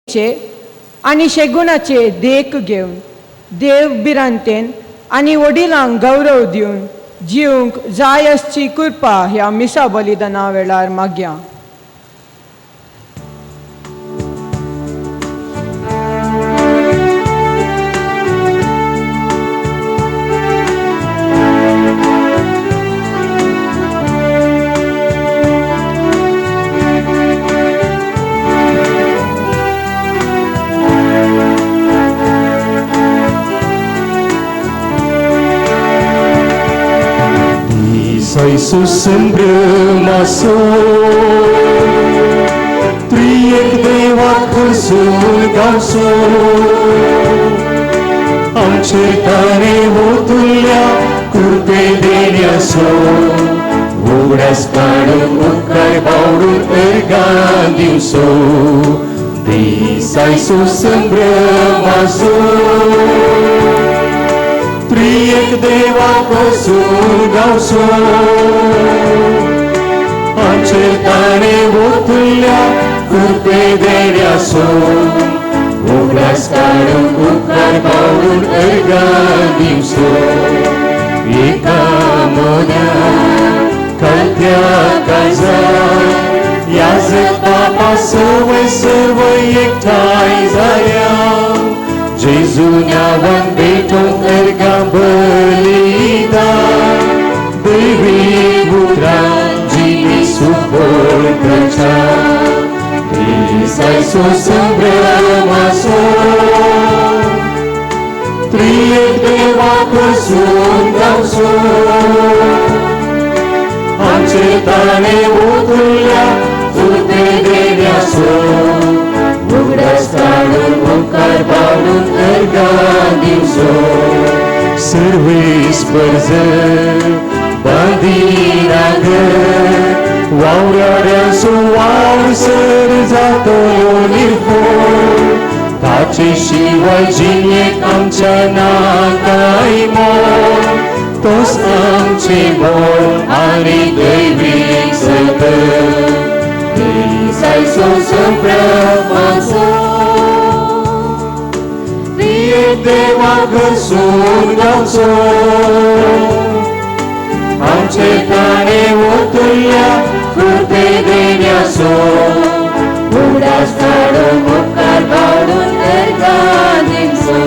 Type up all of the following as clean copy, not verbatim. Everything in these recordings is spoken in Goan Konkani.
आनी शेगुणाचे देख घेवन देव भिरांतेन आनी वडिलांक गौरव दिवन जिवंक जाय आसची कृपा ह्या मिसा बलिदाना वेळार मागया. Sussembramaso Triek देवाक खरसून गावचो आमचे ताणे वोतुल्या कृपे देण्यासो उगडास काडून उपकार बावडून अर्गां दिवचो दिसाय सुसंभ्रमासो त्रिएक देवाक खरसून गावचो आमचे ताणे वोतुल्या कृपे देण्यासो उगडास काडून उपकार बावडून अर्गां दिवचो एका मोन्या कलत्या काळजा याजक पापा सवय सर्व एकठांय जाल्या जेजू नांवान भेटोवंक अर्गां बलिदान देवी उतरां जिणी सुफळ प्रचार दिसाय सुसंभ्रमासो त्रिएक देवाक खरसून गावचो आमचे ताणे वोतुल्या कृपे देण्यासो उगडास काडून उपकार बावडून अर्गां दिवचो सर्वेस परजळ बांदिनागर वावराड्यांचो वावर सर जातलो निर्फोळ ताचे शिवाय जिणेक आमच्या ना कांय मोल तोच आमचें मोल आनी दैवीक सत दिसाय सुसंभ्रमाचो त्रिएक देवाक खरसून गावचो आमचे ताणे वोतुल्या कृपे देण्यासो उगडास काडून उपकार बावडून अर्गां दिवचो.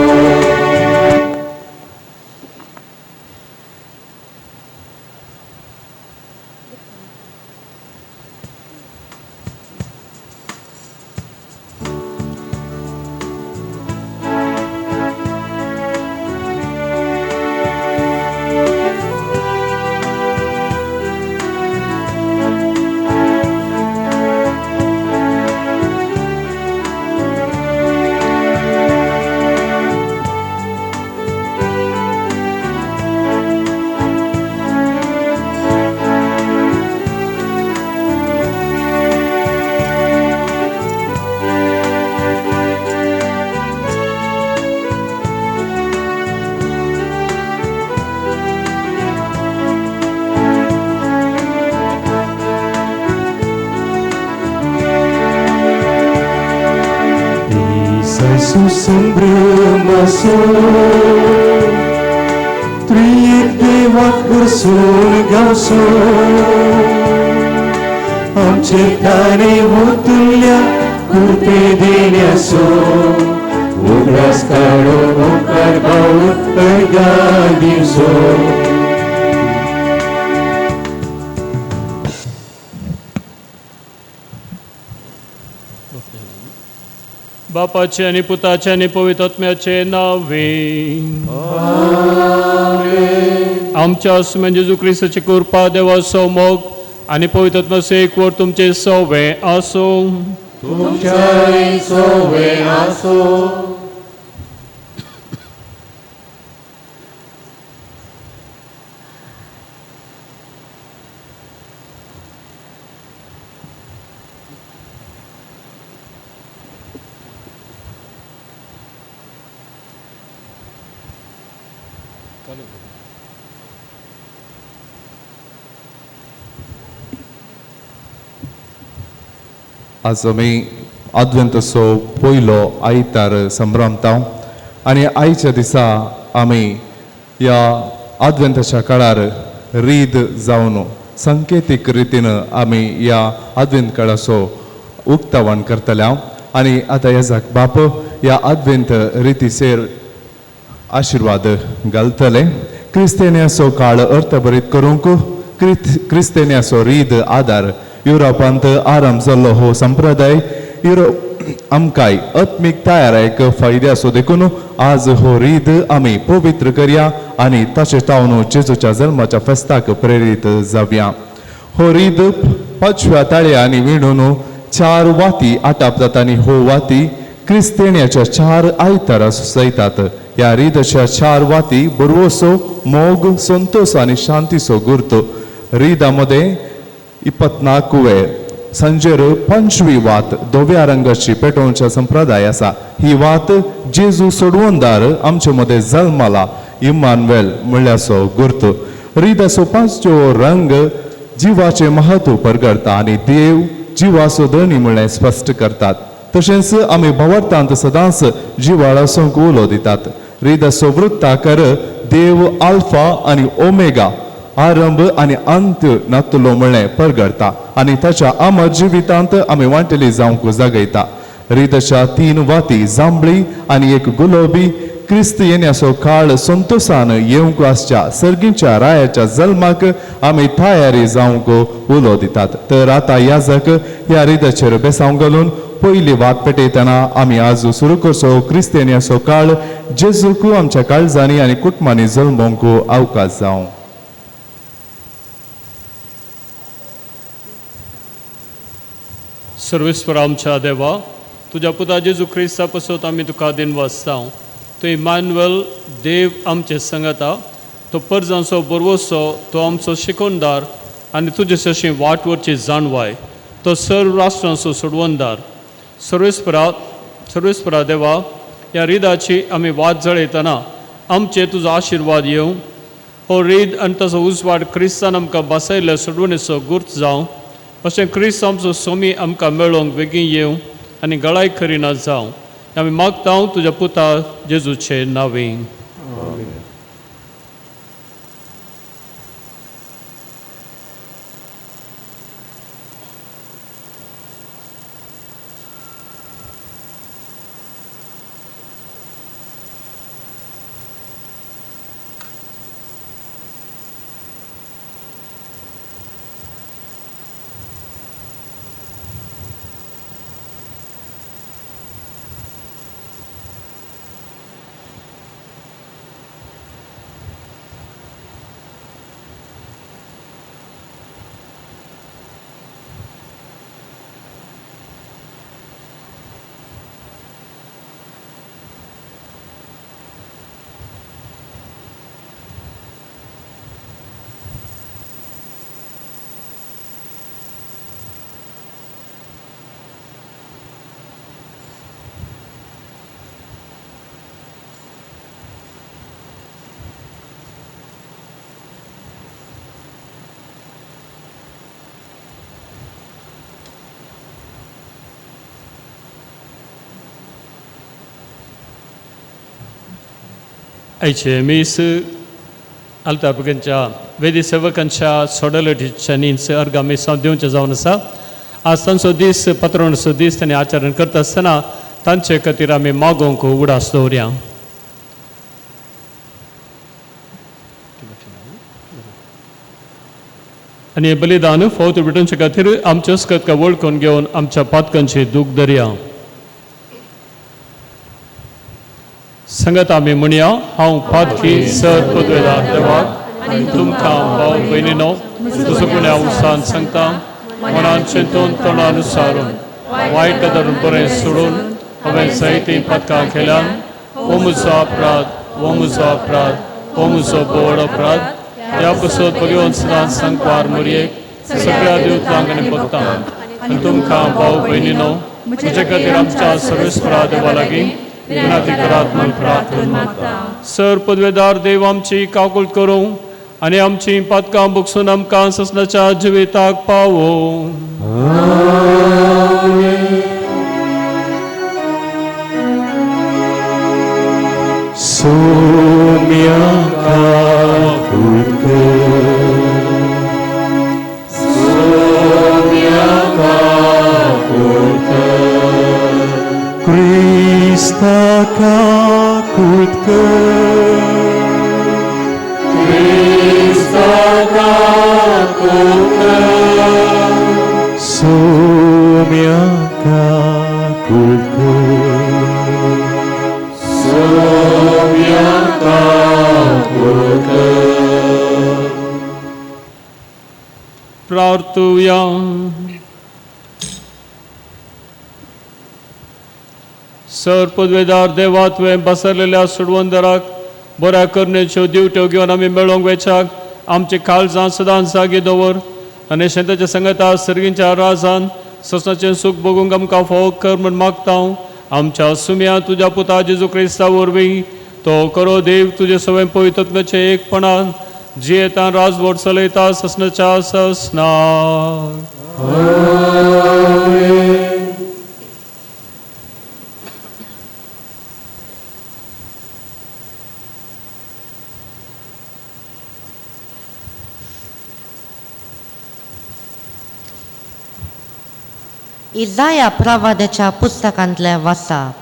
सुसंभ्रमासो त्रिएक देवाक खरसून गावचो आमचे ताणे वोतुल्या कृपे देण्यासो उगडास काडून उपकार बावडून अर्गां दिवचो. बापाचे आनी पुताचे आनी पवित्र आत्म्याचे नावे आमच्या आसमान जेजू क्रिस्ताची कृपा देवाचो मोग आनी पवित्र आत्म्याचो एकवट तुमचे सवे आसूं. तुमच्याय सवे आसूं. आज आमी आदवेंतसो पयलो आयतार संभ्रमता आनी आयच्या दिसा आमी ह्या आदवेंताच्या काळार रीद जावन संकेतीक रितीन आमी ह्या आदवेंत काळाचो उक्तावण करतले. आनी आतां येजाक बाप ह्या आदवेंत रितीचेर आशिर्वाद घालतले. क्रिस्तेन्याचो काळ अर्थभरीत करूंक क्रिस्तेन्याचो रीद आदार युरोपांत आराम जाल्लो हो संप्रदाय युरोप आमकांय आत्मीक तयारायक फायदे आसो देखून आज हो रीद आमी पवित्र करया आनी ताचे तावन जेजूच्या जल्माच्या फेस्ताक प्रेरीत जावया. हो रीद पांचव्या ताळ्या आनी विणून चार वाती आटापतात आनी हो वाती क्रिस्तेण्याच्या चार आयतारा सुचयतात. ह्या रिदाच्या चार वाती बरवसो मोग संतोष आनी शांतीचो गुर्त. रिदा मदें 24 संजेर पंचवी वात धव्या रंगाची पेटोवच्या संप्रदाय आसा. ही वात जेजू सोडवणदार आमचे मदें जल्माला इमानुएल म्हणल्याचो गुर्त. रिदाचो पांचव्यो रंग जिवाचें महत्व परगडता आनी देव जिवाचो धनी म्हणलें स्पश्ट करतात. तशेंच आमी भावार्थांत सदांच जिवाळासूंक उलो दितात. रिदाचो वृत्ताकर देव आल्फा आनी ओमेगा आरंभ आनी अंत नातलो म्हणलें परगडता आनी ताच्या अमर जिवितांत आमी वांटेली जावंक जागयता. रिदाच्या तीन वाती जांबळी आनी एक गुलाबी क्रिस्त येण्याचो काळ संतोशान येवंक आसच्या सर्गीच्या रायाच्या जल्माक आमी तयारी जावंक उलो दितात. तर आतां याजक ह्या रिदाचेर बेसांव घालून पयली वात पेटयतना आमी आज सुरू करचो क्रिस्तेन्याचो काळ जेजूक आमच्या काळजांनी आनी कुटुंबांनी जल्मोवंक अवकाश जावं. सर्वेस्पर आमच्या देवा, तुज्या पुता जेजू क्रिस्ता पासत आमी तुका दिनवासता. तूं इमानुएल देव आमचे संगता, तो परजांचो बरवसो, तो आमचो शिकोवणदार आनी तुजे सशी वाट वरची जाणवाय, तो सर्व राष्ट्रांचो सोडवणदार. सर्वेस्परा सर्वेस्परा देवा, ह्या रिदाची आमी वात जळयतना आमचे तुजो आशिर्वाद येवं. हो रीद आनी ताचो उजवाड क्रिस्तान आमकां बसयल्ल्या सोडवणेचो गुर्त जावं. अशें क्रिस्त आमचो सोमी आमकां मेळोवंक बेगीन येवं आनी गळाय करिना जावं. आमी मागता तुज्या पुता जेजूचे नांवी. आयचे मीस आल्तारपुकांच्या वेदी सेवकांच्या सोडलटीच्या नीच अर्गा मिसांव दिवचें जावन आसा. आज तांचो दीस पत्रोणचो दीस तांणी आचरण करता आसतना तांचे खातीर आमी मागोवंक उडास दवरया. आनी हें बलिदान फौत भेटोवचे खातीर आमच्यो अस्कत वळखून घेवन आमच्या पातकांची दूख दरया. संगत आमी म्हणया, हांव पातकी सर पदवेदार देवाक आनी तुमकां भाव भयणीनो तुजो गुण्या उसान सांगता मनान चिंतून तोंडान सारून वायट धरून बरें सोडून हांवें जायतीं पातकां केल्यान. हो म्हजो अपराध, हो म्हजो अपराध, हो म्हजो बोड अपराध. ह्या पसत भगवंत सदांच सांगपार मोरयेक सगळ्या देवतांक आनी भक्तांक आनी तुमकां भाव भयणीनो म्हजे खातीर आमच्या सर्वेस्परा देवा लागीं विनंती करात म्हूण प्रार्थना मागता. सर पदवेदार देव आमची काकुळट करूं आनी आमची पातकां भोगसून आमकां ससनाच्या जिविताक पावो. सोम्या काकूट कर, सोम्या काकूट कर, क्रिस्ता काकूट कर, क्रिस्ता काकूट कर, सोम्या काकूट कर, सोम्या काकूट कर. प्रार्थुया. सर पदवेदार देवा, तुवें बसरलेल्या सुडवंदराक बऱ्या करण्याच्यो दिवट्यो घेवन आमी मेळोवंक वेच्याक आमचे काळजां सदांच जागे दवर आनी शेताच्या संगता सर्गींच्या राजान ससनाचें सूख भोगूंक आमकां फावो कर म्हूण मागता. आमच्या सुम्या तुज्या पुता जेजू क्रिस्ता वरवीं तो करो देव तुजे सवय पवित्रत्वाचें एकपणान जियेता राजवट चलयता ससनाच्या ससना. इजाया प्रवादाच्या पुस्तकांतलें वाचप.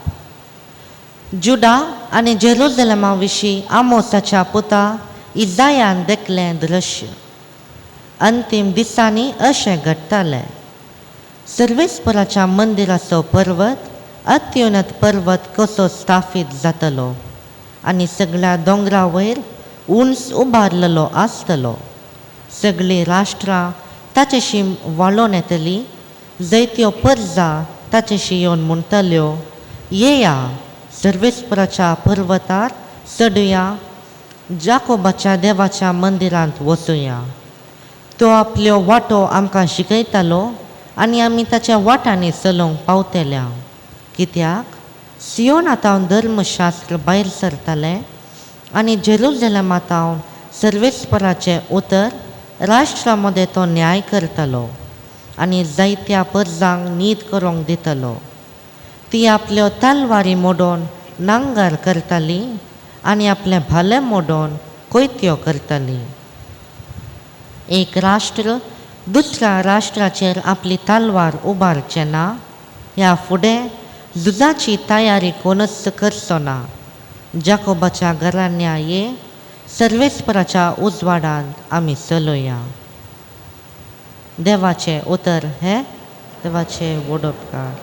जुडा आनी जेरुजलेमा विशीं आमोसाच्या पुता इजायान देखलें दृश्य. अंतीम दिसांनी अशें घडटालें, सर्वेस्पराच्या मंदिराचो पर्वत अत्युन्नत पर्वत कसो स्थापीत जातलो आनी सगळ्या दोंगरा वयर उंच उबारलेलो आसतलो. सगळीं राष्ट्रां ताचेशी वालोन येतली, जैत्यो परजा ताचेशी येवन म्हणटल्यो, येया सर्वेस्पराच्या पर्वतार चडुया, जाकोबाच्या देवाच्या मंदिरांत वचुया. तो आपल्यो वाटो आमकां शिकयतालो आनी आमी ताच्या वाटांनी चलोवंक पावतल्या. कित्याक सियोना धर्मशास्त्र भायर सरतालें आनी जेरुजलेमा थावन सर्वेस्पराचें उतर राष्ट्रा मदें तो न्याय करतालो आनी जायत्या परजांक न्हीद करूंक दितलो. ती आपल्यो तलवारी मोडून नांगर करताली आनी आपलें भालें मोडून कोयत्यो करताली. एक राष्ट्र दुसऱ्या राष्ट्राचेर आपली तलवार उबारचें ना, ह्या फुडें झुजाची तयारी कोणूच करचो ना. जाकोबाच्या घराण्या ये, सर्वेस्पराच्या उजवाडांत आमी चलोया. देवाचें उतर हें देवाचें वडोपकार.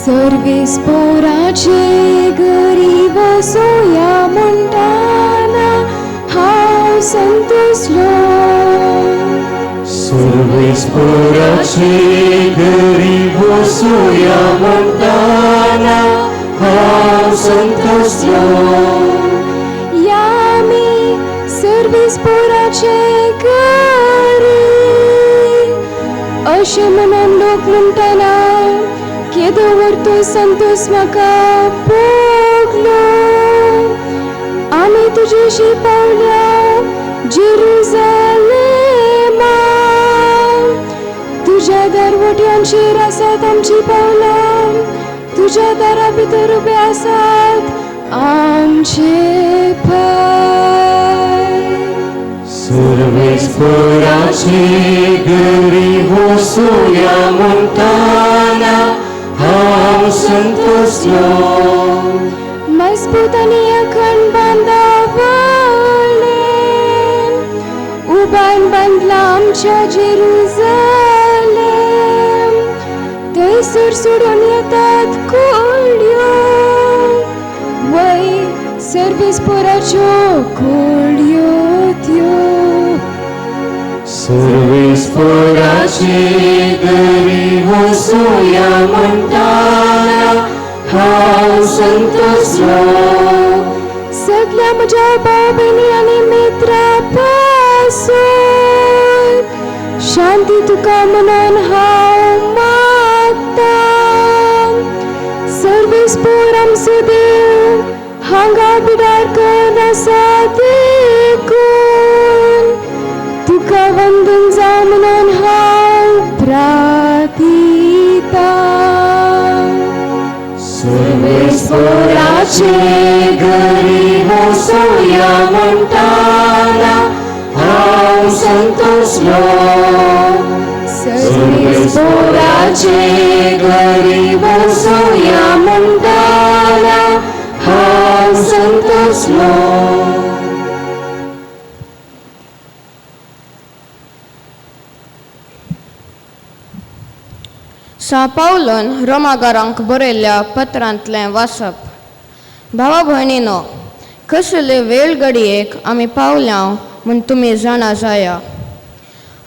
सर्वेस्पराचे गरीब सोया म्हणटाना हांव संतोसलो. सर्वेस्पराचे गरीब सोया म्हणटाना हांव संतोसलो. या मी सर्वेस्पराचे गरीब अशें म्हणून लोक म्हणटाना केदो व्हर संतोस म्हाका भोगलो. आमी तुजेशी पावल्या जेरुजलेमा, तुज्या दरवट्यांचेर आसात आमची पावलां, तुज्या दारा भितर उबे आसात आमचे पांय. सर्वेस्पराचे गरीब सोया म्हणटाना हांव संतोसलो. मजबूत आनी अखंड बांदावळेन उबान बांदला आमच्या जेरुजलेम. थंयसर सोडून येतात कोळयो, वय सर्वेस्पराच्यो कोळयो त्यो. सर्वेस्पराचे गरीब सोया म्हणटाना हांव संतोसलो. सगळ्या म्हज्या भाव भयणी आनी मित्रां पासून शांती तुका म्हणून हांव मागतां. हांगा बिडार कर आसा देखून तुका वंदन जावं म्हणून हांव प्रार्थिता. सर्वेस्पोराचे घरी वसोया म्हणटाना हांव संतोसलो. सर्वेस्पोराचे घरी वसोया म्हणटाना हांव संतोसलो. सां पावलोन रोमागारांक बरयल्ल्या पत्रांतलें वाचप. भावा भयणीनो, कसले वेळ घडयेक आमी पावल्या म्हूण तुमी जाणा जाया.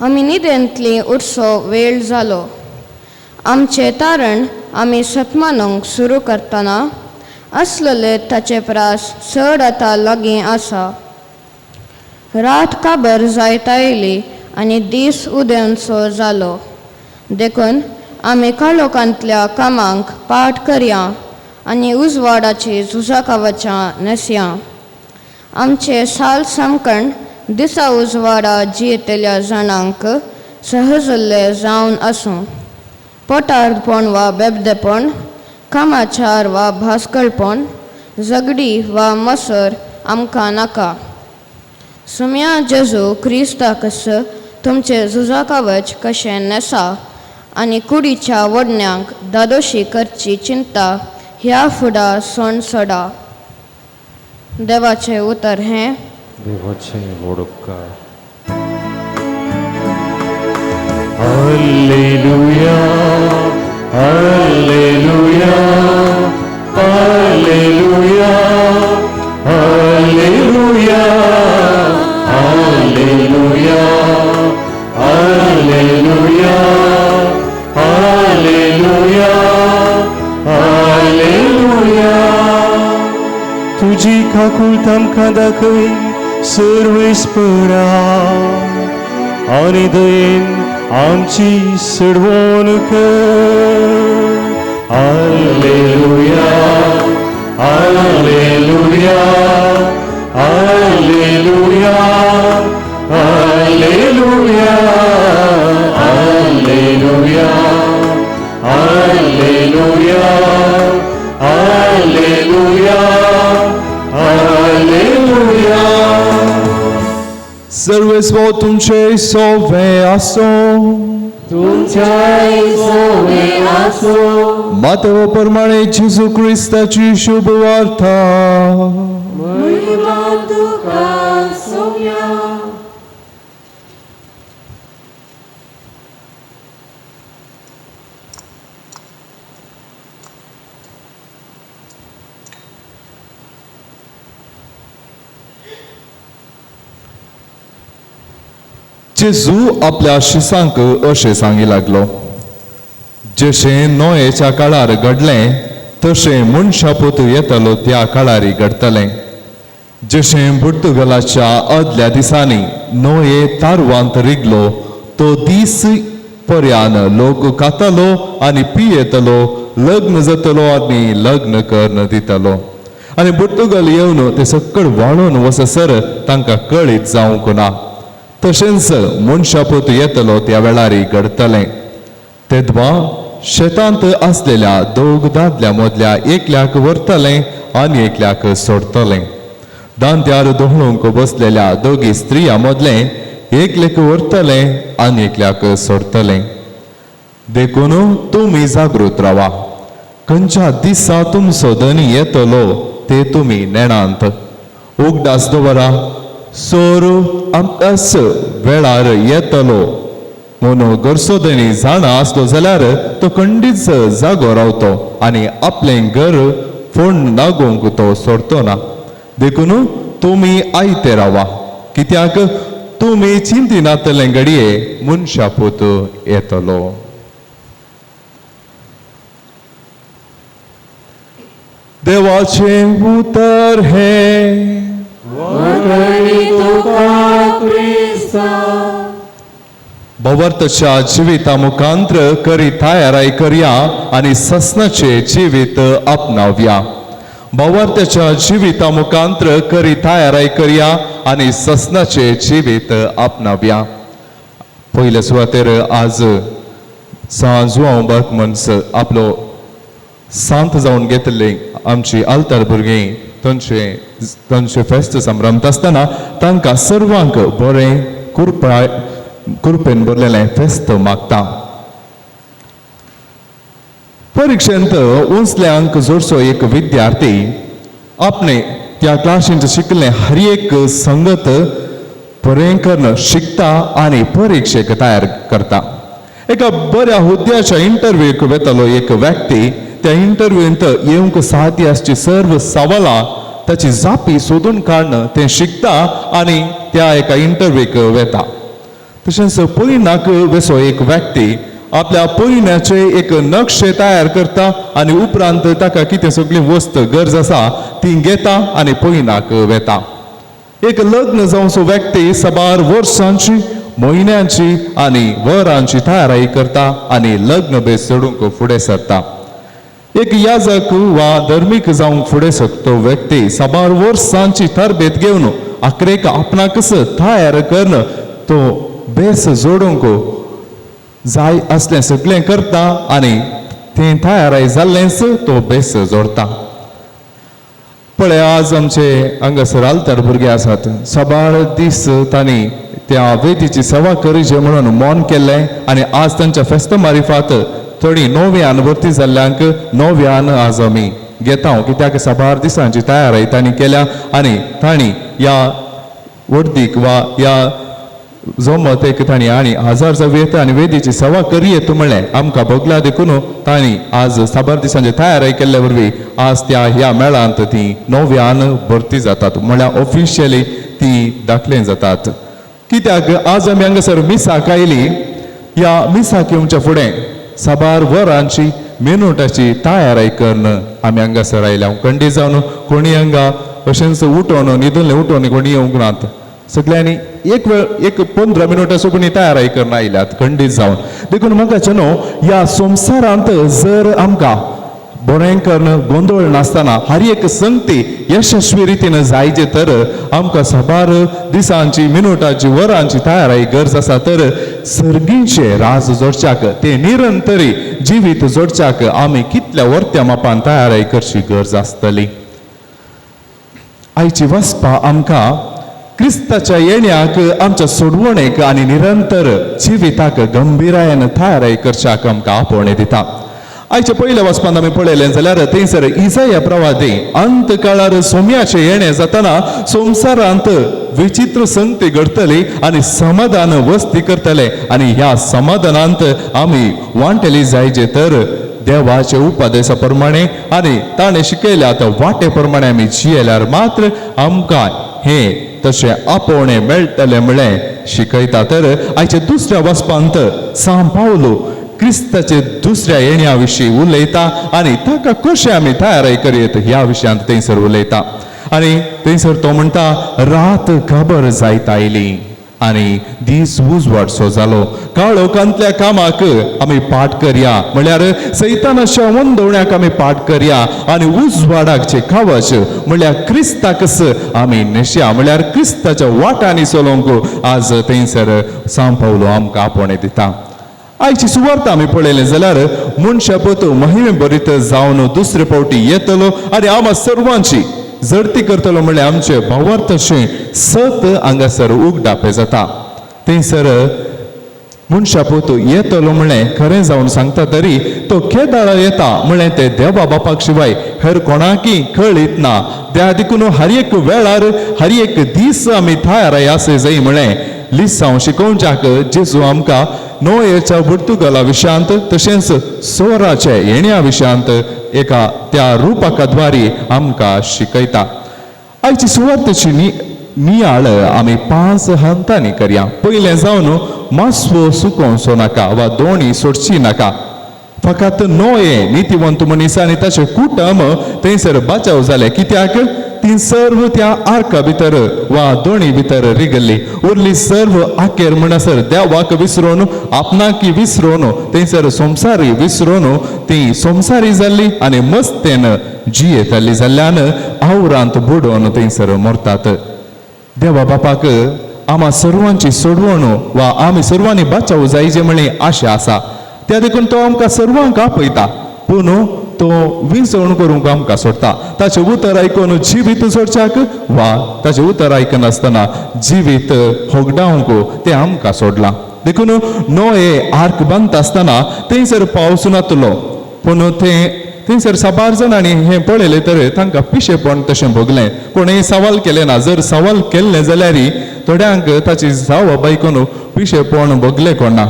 आमी निदेंतली उरसो वेळ जालो. आमचें तारण आमी सतमानूंक सुरू करतना आसलेले ताचे प्रास चड आतां लागीं आसा. रात काबर जायत आयली आनी दीस उदेवचो जालो. देखून आमी काळोखांतल्या कामांक पाठ करया आनी उजवाडाची झुजा कवचां न्हेसया. आमचे साल सामकण दिसा उजवाडा जियेतल्या जाणांक सहजल्ले जावन आसूं. पोटार्दपण वा बेबदेपण, कामाचार वा भास्कळपण, झगडी वा मसर आमकां नाका. सुम्या जेजू क्रिस्ताकस तुमचें झुजा कवच कशें न्हेसा आनी कुडीच्या वडण्यांक दादोशी करची चिंता ह्या फुडा सोण सोडा. देवाचें उतर हें. देवाचें व्हड उपकार. Alleluia, alleluia, alleluia, alleluia, alleluia, alleluia, alleluia, alleluia. तुजी काकूळ आमकां दाखय सर्वेस्परा आनी दयेन आमची सडवण कर. Alleluia, alleluia, alleluia, alleluia, alleluia, alleluia, alleluia, alleluia. सर्वेस्पो तुमचे सोवे आसो. तुमच्याय सोवे आसो. मातेव प्रमाणे जेजू क्रिस्ताची शुभ वार्ता. महिमा तुका सोम्या. जेजू आपल्या शिसांक अशें सांगी लागलो, जशें नोयेच्या काळार घडलें तशें मनशा पुतू येतलो त्या काळारी घडटलें. जशें पुर्तुगालाच्या आदल्या दिसांनी नोये तारवांत रिगलो तो दीस पर्यान लोक खातालो आनी पियेतलो, लग्न जातलो आनी लग्न करून दितलो. आनी पुर्तुगाल येवन ते सकळ वाळून वचसर तांकां कळीत जावंक ना. तशेंच मनशापूत येतलो त्या वेळारी घडटलें. तेदवा शेतांत आसलेल्या दोग दादल्या मदल्या एकल्याक व्हरतलें आनी एकल्याक सोडटलें. दांत्यार धोळूंक बसलेल्या दोगी स्त्रियां मदलें एकलेक व्हरतलें आनी एकल्याक सोडटलें. देखून तुमी जागृत रावा. खंयच्या दिसा तुमचो धनी येतलो ते तुमी नेणांत. उगडास दवरा, सोर आमकांच वेळार येतलो म्हणून घरचो धनी जाणा आसलो जाल्यार तो खंडीच जागो रावतो आनी आपलें घर फोण नागोवंक तो सोडतो ना. देखून तुमी आयते रावा, कित्याक तुमी चिंतिनातले घडये मनशापूत येतलो. देवाचें उतर हें. भवर्तच्या जिविता मुखांत्र करी तयाराय करया आनी ससनाचें जिवीत आपणावया. भावार्थ्याच्या जिविता मुखांत्र करी तयाराय करया आनी ससनाचे जिवीत आपणावया. पयले सुवातेर आज सांव जुआंव बार्कमन्स आपलो सांत जावन घेतले आमची आल्तार भुरगीं तांचे तांचे फेस्त संभ्रमता आसतना तांकां सर्वांक बरें कुरपा कुरपेन भरलेलें फेस्त मागता. परिक्षेंत उंचले अंक जोडचो एक विद्यार्थी आपणे त्या क्लासींत शिकलें हर एक संगत बरें करून शिकता आनी परिक्षेक तयार करता. एका बऱ्या हुद्द्याच्या इंटरव्यूक वेतालो एक व्यक्ती त्या इंटरव्यूंत येवंक साध्य आसची सर्व सवालां ताची जापी सोदून काडून तें शिकता आनी त्या एका इंटरव्यूक वेता. तशेंच पयणाक वेसो एक व्यक्ती आपल्या पयणाचे एक नक्षे तयार करता आनी उपरांत ताका कितें सगळी वस्त गरज आसा ती घेता आनी पयणाक वेता. एक लग्न जावचो व्यक्ती साबार वर्सांची म्हयन्यांची आनी वरांची तयारी करता आनी लग्न बेस चडूंक फुडें सरता. एक याजक वा धर्मीक जावंक फुडें सरतो व्यक्ती साबार वर्सांची तरबेत घेवन आखरेक आपणाकच तयार करून तो बेस जोडूंक जाय असलें सगळें करता आनी तें तयाराय जाल्लेंच तो बेस जोडता. पळय आज आमचे हांगासर आल्तार भुरगे आसात. साबार दीस तांणी त्या वेदीची सेवा करीचे म्हणून मौन केल्लें आनी आज तांच्या फेस्त मारिफात थोडी नव्यान भरती जाल्ल्यांक नव्यान आज आमी घेता कित्याक साबार दिसांची तयारी तांणी केल्या आनी तांणी ह्या वर्दीक वा ह्या जमत एक तांणी आनी हजार जावं येता आनी वेदीची सेवा करयेत म्हणलें आमकां भोगला देखून तांणी आज साबार दिसांची तयारी केल्ले वरवीं आज त्या ह्या मेळांत ती नव्यान भरती जातात म्हळ्यार ऑफिशियली ती दाखले जातात. कित्याक आज आमी हांगासर मिसाक आयली ह्या मिसाक येवच्या फुडें साबार वरांची मिनुटाची तयारी करून आमी हांगासर आयल्या. कंडी जावन कोणी हांगा अशेंच उठोवन न्हिदून उठोवन कोणी येवंक नात. सगळ्यांनी एक वेळ एक 15 मिनटां कोणी तयारी करून आयल्यात खंडीत जावन. देखून म्हाका न्हू ह्या संवसारांत जर आमकां बरें करून गोंदळ नासतना हर एक संगती यशस्वी रितीन जायचे तर आमकां साबार दिसांची मिनुटांची वरांची तयारी गरज आसा. तर सर्गींचे राज जोडच्याक ते निरंतरी जिवीत जोडच्याक आमी कितल्या वर्त्या मापान तयारी करची गरज आसतली. आयची वसपा आमकां क्रिस्ताच्या येण्याक आमच्या सोडवणेक आनी निरंतर जिविताक गंभीरायेन तयारी करच्याक आमकां आपोवणें दिता. आयच्या पयल्या वचपांत आमी पळयलें जाल्यार थंयसर इजाया प्रवादी अंत काळार सोम्याचें येणें जातना संवसारांत विचित्र संगती घडटली आनी समाधान वस्ती करतले आनी ह्या समाधानांत आमी वांटेली जायचे तर देवाचे उपदेसा प्रमाणे आनी ताणें शिकयल्या त्या वाटे प्रमाणे आमी जियेल्यार मात्र आमकां हें तशें आपोवणें मेळटलें म्हणलें शिकयता. तर आयच्या दुसऱ्या वचपांत सांव पावलो क्रिस्ताचे दुसऱ्या येण्या विशीं उलयता आनी ताका कशें आमी तयारी करयत ह्या विशयांत थंयसर उलयता. आनी थंयसर तो म्हणटा रात खबर जायत आयली आनी दीस उजवाडसो जालो. काळोखांतल्या कामाक आमी पाठ करया म्हळ्यार सैतानाच्या वंदवण्याक आमी पाठ करया आनी उजवाडाचे कवच म्हळ्यार क्रिस्ताकच आमी न्हेसया म्हळ्यार क्रिस्ताच्या वाटांनी चलोवंक आज थंयसर सांव पावलो आमकां आपोवणें दिता. आयची सुवार्ता आमी पळयलें जाल्यार मनशापत महिमे भरीत जावन दुसरे फावटी येतलो आनी आमा सर्वांची जडती करतलो म्हणल्यार आमचे भावार्थाचें सत हांगासर उगडापें जाता. थंयसर मनशापूत येतलो म्हणलें खरें जावन सांगता तरी तो केदाळा येता म्हणलें तें देवा बापाक शिवाय हेर कोणाकी कळीत ना. त्या देखून हर एक वेळार हर एक दीस आमी तयार आसय जाय म्हणलें लिसांव शिकोवच्याक जेजू आमकां नोयेच्या पुर्तुगाला विशयांत तशेंच सोराच्या येण्या विशयांत एका त्या रुपाकाद्वारी आमकां शिकयता. आयची सुवातेची नियाळ आमी 5 हंतांनी करया. पयलें जावन मासवो सुकोवचो नाका वा दोणी सोडची नाका. फकत नोये नितीवंत मनीस आनी ताचें कुटुंब थंयसर बाचाव जालें कित्याक ती सर्व त्या आर्का भितर वा दोणी भितर रिगल्ली उरली सर्व आकेर म्हणसर देवाक विसरून आपणाकी विसरून थंयसर संवसारी विसरून ती संवसारी जाल्ली आनी मस्तेन जियेताली जाल्ल्यान आवरांत बुडोवन थंयसर मरतात. देवा बापाक आमा सर्वांची सोडवण वा आमी सर्वांनी बाचाव जायचे म्हळी आशा आसा. त्या देखून तो आमकां सर्वांक आपयता, पूण तो विसवण करूंक आमकां सोडटा. ताचें उतर आयकून जिवीत सोडच्याक वा ताचें उतर आयकनासतना जिवीत होगडावंक तें आमकां सोडलां. देखून नोये आर्क बांदता आसतना थंयसर पावस नातलो, पूण तें थंयसर साबार जाणांनी हें पळयलें तर तांकां पिशेपण तशें भोगलें. कोणेंय सवाल केलें ना. जर सवाल केल्लें जाल्यार थोड्यांक ताची जावप आयकून पिशेपण भोगलें कोणा.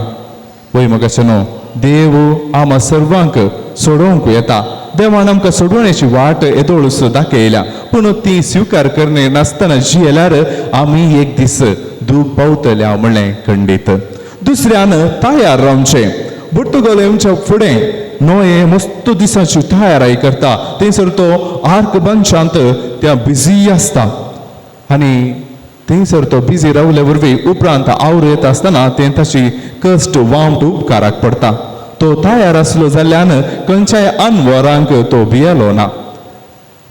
वय मगाशें न्हू, देव आमा सर्वांक सोडोवंक येता. देवान आमकां सोडवण्याची वाट येदोळूस दाखयल्या, पूण ती स्विकार करणे नासतना जियेल्यार आमी एक दीस दूख पावतल्या म्हणलें खंडीत. दुसऱ्यान तयार रावचें. पुर्तुगाल येवच्या फुडें नोये मस्त दिसाची तयाराय करता. थंयसर तो आर्क बांदशांत त्या बिजी आसता आनी थंयसर तो बिजी रावले वरवीं उपरांत आवर येता आसतना तें ताची कश्ट वामट उपकाराक पडटा. तो तयार आसलो जाल्ल्यान खंयच्याय अनवरांक तो भियेलो ना.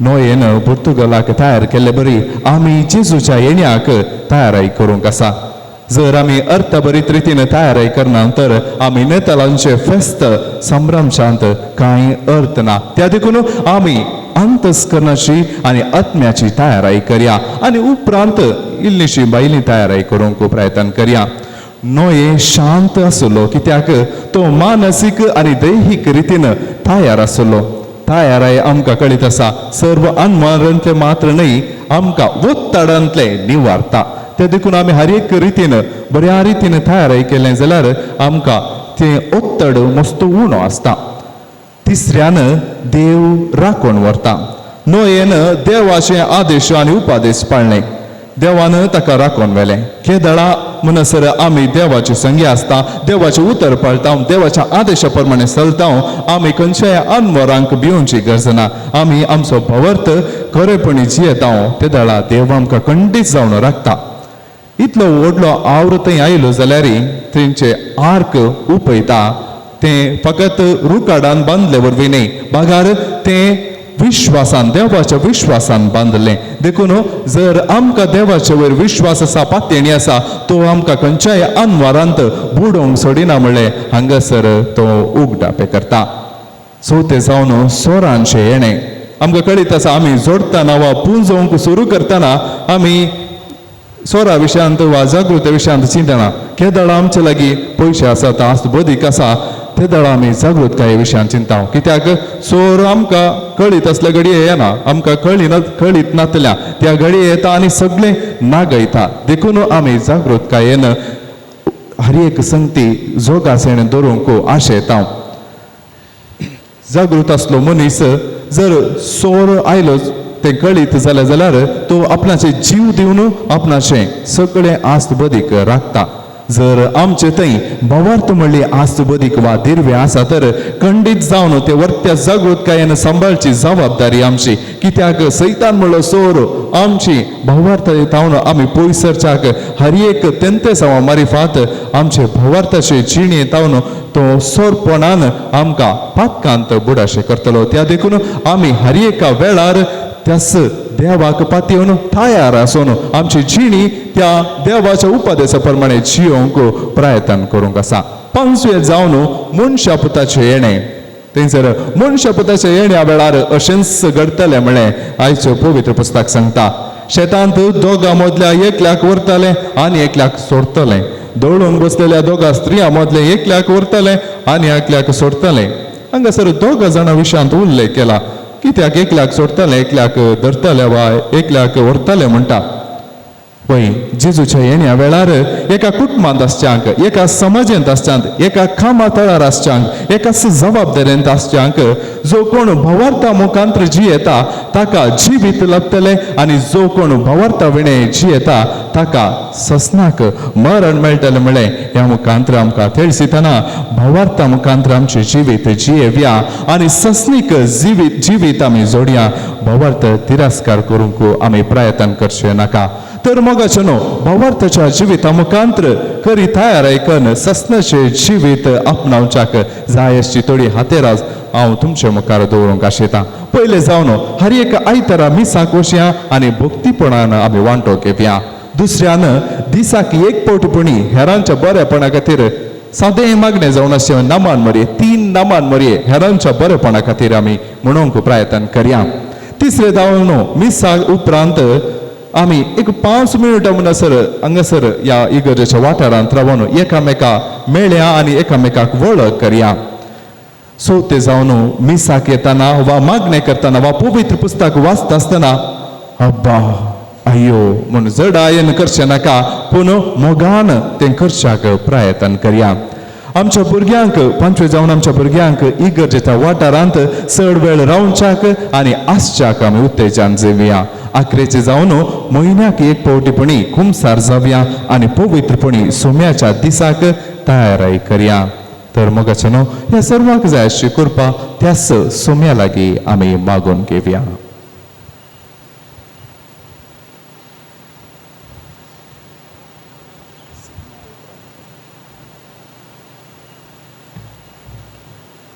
नोयेन पुर्तुगालाक तयार केल्ले बरी आमी जेजूच्या येण्याक तयाराय करूंक आसा. जर आमी अर्थभरीत रितीन तयाराय करना तर आमी नेतालांचे फेस्त संभ्रमशांत कांय अर्थ ना. त्या देखून आमी अंतस्करणाची आनी आत्म्याची तयाराय करया आनी उपरांत इल्लीशी बायली तयाराय करूंक प्रयत्न करया. नोये शांत आसलो कित्याक तो मानसीक आनी दैहीक रितीन तयार आसलो. तयाराय आमकां कळीत आसा सर्व अनमरांतले मात्र न्हय आमकां ಒತ್ತಡಂतले निवारता. ते देखून आमी हर एक रितीन बऱ्या रितीन तयाराय केलें जाल्यार आमकां तें ಒತ್ತಡ मस्त उणो आसता. तिसऱ्यान देव राखून व्हरता. नोयेन देवाचे आदेश आनी उपादेश पाळ्ळे. देवान ताका राखून व्हेलें. केदळा म्हणसर आमी देवाचे संगी आसता, देवाचें उतर पाळटा, देवाच्या आदेशा प्रमाणे चलता. आमी खंयच्याय अनवरांक भिवची गरज ना. आमी आमचो भावार्थ खरेपणी जियेता ते दळा देव आमकां खंडीत जावन राखता. इतलो व्हडलो आवरो थंय आयलो जाल्यार थंयचे आर्क उपयता तें फकत रुकाडान बांदले वरवीं न्हय, बागार तें विश्वासान देवाच्या विश्वासान बांदलें. देखून जर आमकां देवाचे वयर विश्वास आसा, पातयेणी आसा, तो आमकां खंयच्याय अनवारांत बुडोवंक सोडिना म्हणलें हांगासर तो उगडापे करता. चवथें जावन सोरांचें येणें. आमकां कळीत आसा आमी जोडटना वा पुंजोवंक सुरू करतना आमी सोरा विशयांत वा जागृते विशयांत चिंतना. केदळा आमचे लागीं पयशे आसात, आस्त बदीक आसा, ते दळा आमी जागृतकाये विशयान चिंता. कित्याक सोर आमकां कळीत आसल्या घडये येना, आमकां कळी कळीत नातल्या त्या घडये येता आनी सगळें नागयता. देखून आमी जागृतकायेन हर एक संगती जोगासेण दवरूंक आशेता. जागृत आसलो मनीस जर सोर आयलो तें कळीत जालें जाल्यार तो आपणाचे जीव दिवन आपणाचें सगळें आस्त बदीक राखता. जर आमचे थंय भावार्थ म्हणली आस्त बदीक वा दिर्वे आसा तर खंडीत जावन ते वर्त्या जागृतकायेन सांबाळची जबाबदारी आमची. कित्याक सैतान म्हणलो सोर आमची भावार्थ तावन आमी पयस सरच्याक हर एक तेंतेसांवा मारिफात आमचे भावार्थाचे जिणे तावन तो सोरपणान आमकां पातकांत बुडाशें करतलो. त्या देखून आमी हर एका वेळार त्यास देवाक पातयेवन तयार आसून आमची जिणी त्या देवाच्या उपदेशा प्रमाणे जियोंक प्रयत्न करूंक आसा. पांचवे जावन मनशा पुताचें येणें. थंयसर मनशा पुताच्या येण्या वेळार अशेंच घडटलें म्हळें आयचें पवित्र पुस्तक सांगता. शेतांत दोगां मदल्या एकल्याक व्हरतलें आनी एकल्याक सोडटलें. दळूंक बसलेल्या दोगां स्त्रियां मदलें एकल्याक व्हरतलें आनी एकल्याक सोडटलें. हांगासर दोगां जाणां विशयांत उल्लेख केला. कित्याक एकल्याक सोडटलें, एकल्याक धरतले वा एकल्याक व्हरतले म्हणटा. वय जेजूच्या येण्या वेळार एका कुटुंबांत आसच्यांक, एका समाजेंत आसच्यांक, एका कामा तळार आसच्यांक, एका जबाबदारेंत आसच्यांक जो कोण भवार्था मुखांत्र जियेता ताका जिवीत लाभतलें आनी जो कोण भवार्था विणें जियेता ताका ससनाक मरण मेळटलें म्हळें. ह्या मुखांत्र आमकां तेळसितना भवार्था मुखांत्र आमचें जिवीत जियेवया आनी ससनीक जिवीत आमी जोडया. भवार्थ तिरस्कार करूंक आमी प्रयत्न करचें नाका. तर मोगाचें न्हू भावार्थाच्या जिविता मुखांत्र करी तयार आयकन ससनाचें जिवीत आपणावच्याक जाय आसची थोडी हातेराज हांव तुमचे मुखार दवरूंक आशेतां. पयलें जावन हर एक आयतारा मिसाक वचया आनी भक्तीपणान आमी वांटो घेवया. दुसऱ्यान दिसाक एक फावट पुणी हेरांच्या बरेपणा खातीर सादें मागणें जावन आसचें नामान मरये, 3 नामान मरये हेरांच्या बरेपणा खातीर आमी म्हणूंक प्रयत्न करया. तिसरें जावन मिसाक उपरांत आमी एक 5 मिनटां म्हणसर हांगासर ह्या इगर्जेच्या वाठारांत रावन एकामेका मेळया आनी एकामेकाक वळख करया. चवथें जावन मिसाक येतना वा मागणें करतना वा पवित्र पुस्तक वाचता आसतना अब्बा आयो म्हूण जडायेन करचें नाका, पूण मोगान तें करच्याक प्रयत्न करया. आमच्या भुरग्यांक पांचवे जावन आमच्या भुरग्यांक इगर्जेच्या वाठारांत चड वेळ रावच्याक आनी आसच्याक आमी उत्तेजन दिवया. आखरेचे जावन म्हयन्याक एक फावटीपणी कुमसार जावया आनी पवित्रपणी सोम्याच्या दिसाक तयाराय करया. तर मोगाचें न्हू ह्या सर्वांक जाय आसची कृपा त्याच सोम्या लागीं आमी मागून घेवया.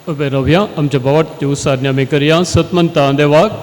उबे रावया, आमच्या भावार्थी उसारणी आमी करया. सतमंता देवाक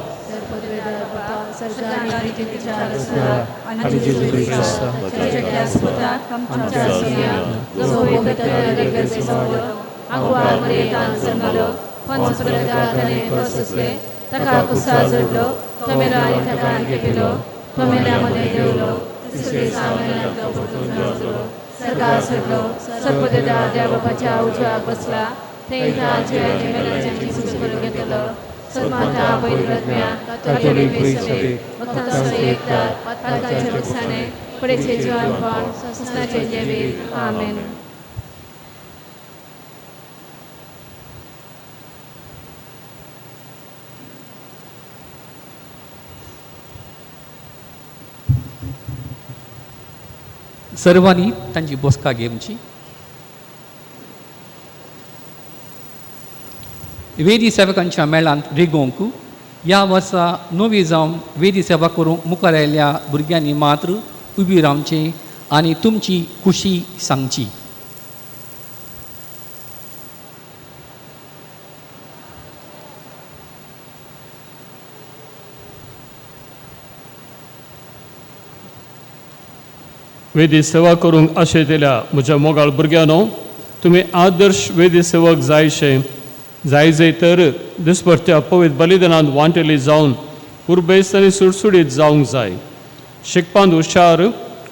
सर्वांनी तांची बसका घेवची. वेदी सेवकांच्या मेळांत रिगोवंक ह्या वर्सा नवी जावन वेदी सेवा करूंक मुखार आयिल्ल्या भुरग्यांनी मात्र उबी रावची आनी तुमची खुशी सांगची. वेदी सेवा करूंक आशेतल्या म्हज्या मोगाळ भुरग्यांनो, तुमी आदर्श वेदी सेवक जायशे जाय जाय तर दिसभरच्या पवित्र बलिदानांत वांटेली जावन उर्बेस्त आनी सुडसुडीत जावंक जाय. शिकपांत हुशार,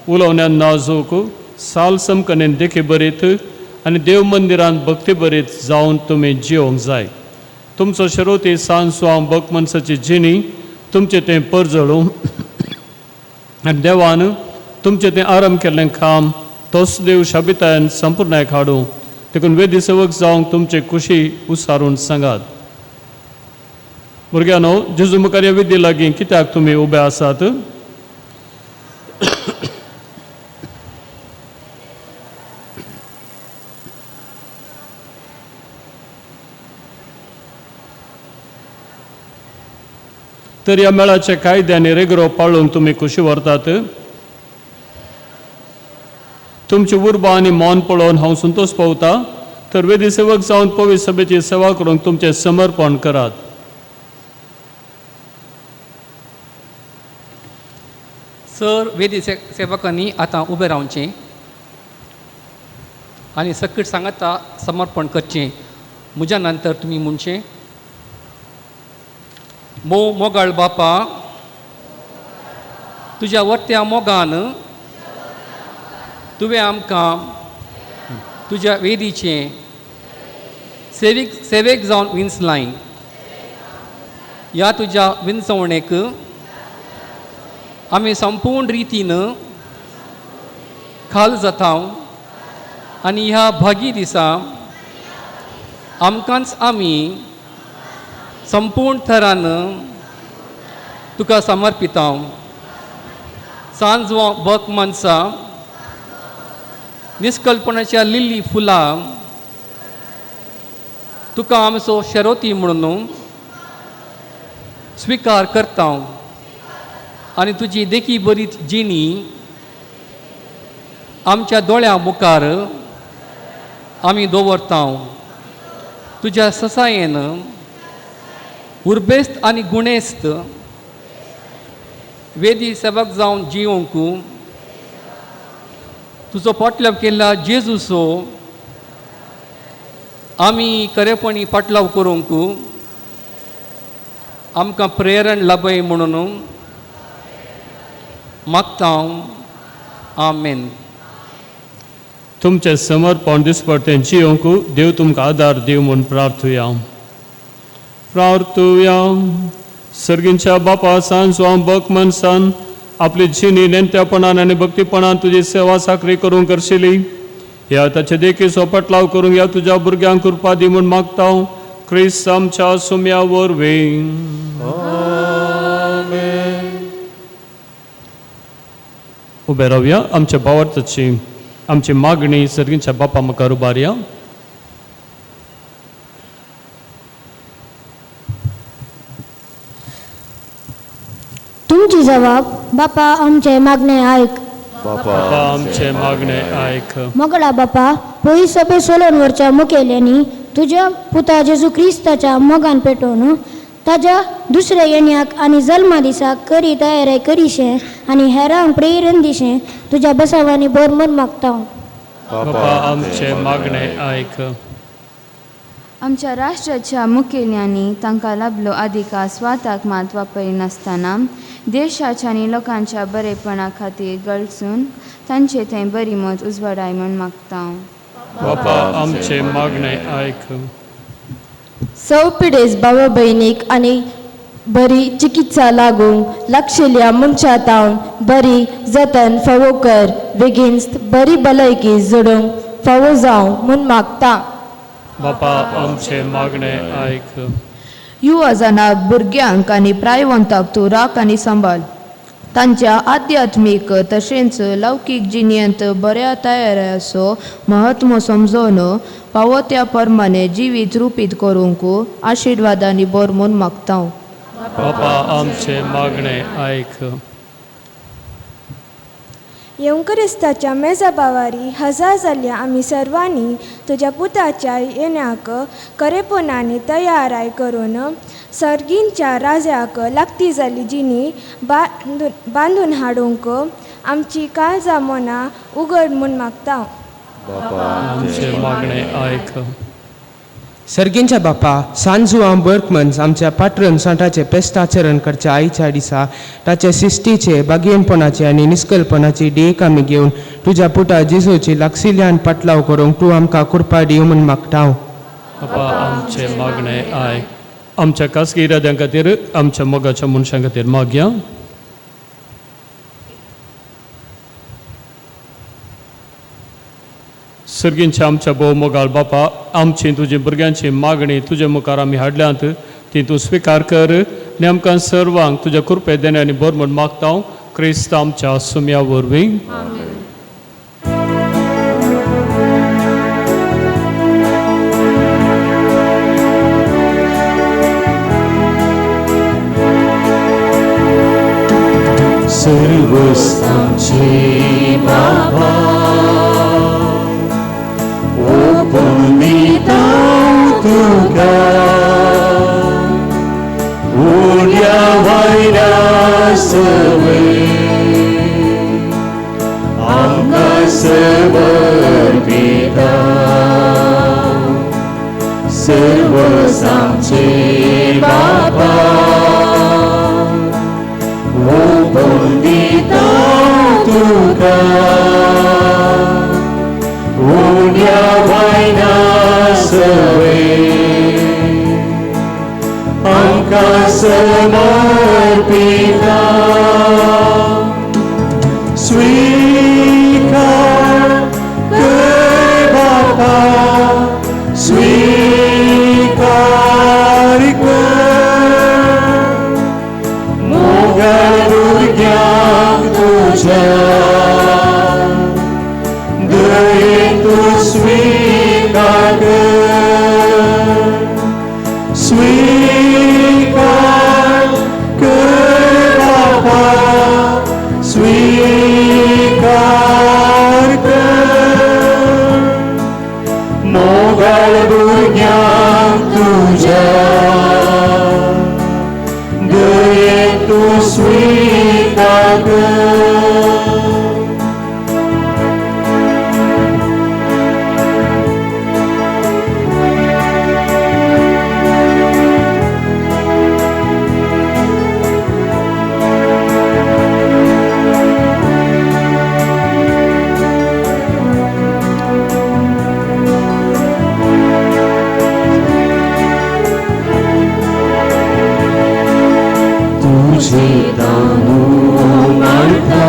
उलोवण्यान नाजूक, साल समकणेन देखी बरीत आनी देव मंदिरांत भक्ती बरीत जावन तुमी जिवंक जाय. तुमचो शरोती सान सुवां भक्त मनशाची जिणी तुमचें तें परजळूं आनी देवान तुमचें तें आरंभ केल्लें काम तोच देव शाबितायन संपूर्णायक हाडूं. देखून वेदी सेवक जावंक तुमचे खुशी उसारून सांगात. भुरग्यांनो, जेजू मुखार ह्या विधी लागीं कित्याक तुमी उबे आसात? तर ह्या मेळाचे कायदे आनी रेगरो पाळूंक तुमी खुशी व्हरतात. तुमची उर्बा आनी मौन पळोवन हांव संतोश पावता. तर वेदी सेवक जावन पवित्र सभेची सेवा करूंक तुमचें समर्पण करात. सर, वेदी सेवकांनी आतां उबें रावचें आनी सकट सांगाता समर्पण करचें. म्हज्या नंतर तुमी म्हणचें, मो मोगाळ बापा, तुज्या वर्त्या मोगान तुवें आमकां तुज्या वेदीचें सेवेक जावन विंचलाय. ह्या तुज्या विंचवणेक आमी संपूर्ण रितीन खाल जाता आनी ह्या भागी दिसा आमकांच आमी संपूर्ण थरान तुका समर्पिता. सांजवा बक मनसा निस्कल्पनाच्या लिल्ली फुलां तुका आमचो शरोती म्हणून स्विकार करता आनी तुजी देखी बरी जिणी आमच्या दोळ्यां मुखार आमी दवरता. तुज्या ससायेन उर्बेस्त आनी गुणेस्त वेदी सेवक जावन जिवंक तुजो पोटलाव केल्ला जेजूसो आमी खरेपणी पाटलाव करूंक आमकां प्रेरण लाभय म्हणून मागता. आमेन. तुमचें समर्पण दिसपडटें जिवंक देव तुमकां आदार दिवं म्हूण प्रार्थुया. प्रार्थुया. सर्गींच्या बापा सांजवा बक मनसान आपली जिणी नेणत्यापणान आनी भक्तीपणान तुजी सेवा साकरी करूंक करशिली ह्या ताचे देखीचो पटलाव करूंक ह्या तुज्या भुरग्यांक कृपा दी म्हूण मागता. क्रिस्त आमच्या सुम्या वरवीं. उबे रावया. आमच्या भावार्थाची आमची मागणी सर्गींच्या बापा मुखार उबारया. तुमची जबाब बापा आमचे मागणे आयक. बापा आमचे मागणे आयक. मोगळा बापा पयस सभे सोलोन वरच्या मुखेल्यांनी तुज्या पुता जेजू क्रिस्ताच्या मोगान पेटोवन ताज्या दुसऱ्या येण्याक आनी जल्मा दिसाक करी तयारी करीशें आनी हेरांक प्रेरण दिशें तुज्या बेसावांनी भर म्हूण मागता. बापा आमचे मागणे आयक. आमच्या राष्ट्राच्या मुखेल्यांनी तांकां लाभलो अधिकार स्वाताक मात वापरिनासतना देशाच्या आनी लोकांच्या बरेपणा खातीर गळसून तांचे थंय बरी मत उजवाडाय म्हूण मागता. बापा आमचे मागणे आयक. सौ पिडेस बाबा भयणीक आनी बरी चिकित्सा लागूंक लागशिल्ल्या मनशा तावन बरी जतन फावो कर बेगीन बरी भलायकी जोडूंक फावो जावं म्हूण मागता. बापा आमचे मागणे आयक. युवा जाणां भुरग्यांक आनी प्रायवंताक तूं राख आनी सांबाळ. तांच्या आध्यात्मीक तशेंच लौकीक जिणेंत बऱ्या तयाराचो म्हत्व समजून फावो त्या प्रमाणे जिवीत रुपीत करूंक आशिर्वादांनी भर म्हूण मागता. बापा आमचे मागणे आयक. येवक्रिस्ताच्या मेजबावारी हजार जाल्ल्या आमी सर्वांनी तुज्या पुताच्या येण्याक खरेपणांनी तयाराय करून सर्गींच्या राजाक लागती जाल्ली जिणी बांदून हाडूंक आमची काळजां मनां उगड म्हूण मागता. आमचे मागणे आयक. सर्गींच्या बापा सांजुआं बर्कमन्स आमच्या पाट्रन सांटाचे पेस्ट आचरण करच्या आईच्या दिसा ताचे शिस्तीचे बागेनपणाचे आनी निस्कलपणाची देख आमी घेवन तुज्या पुता जेजूची लागसिल्ल्यान पाटलाव करूंक तूं आमकां कृपा दी म्हूण मागता. बापा आमचे मागणे आयक. आमच्या खासगी इराद्यां खातीर आमच्या मोगाच्या मनशां खातीर मागया. सर्गींच्या आमच्या भोव मोगाळ बापा आमची तुजी भुरग्यांची मागणी तुजे मुखार आमी हाडल्यांत ती तूं स्विकार कर आनी आमकां सर्वांक तुज्या कृपे देणे आनी भर म्हूण मागता. क्रिस्त आमच्या सुम्या वरवीं. सर्वस्तांचे बाबा ओपून दिता तुका उड्या वयल्या सवय आमकां समर्पिता सर्वसांचे बाबा ओपून दिता तुका उड्या वयल्या सवय आमकां समर्पिता. स्वीकार स्वीकार कर, स्वीकार कर बापा, स्वीकार कर। मोगाळ भुरग्यांक तुज्या दयेन तूं स्वीकार कर। तुझे दानू मानता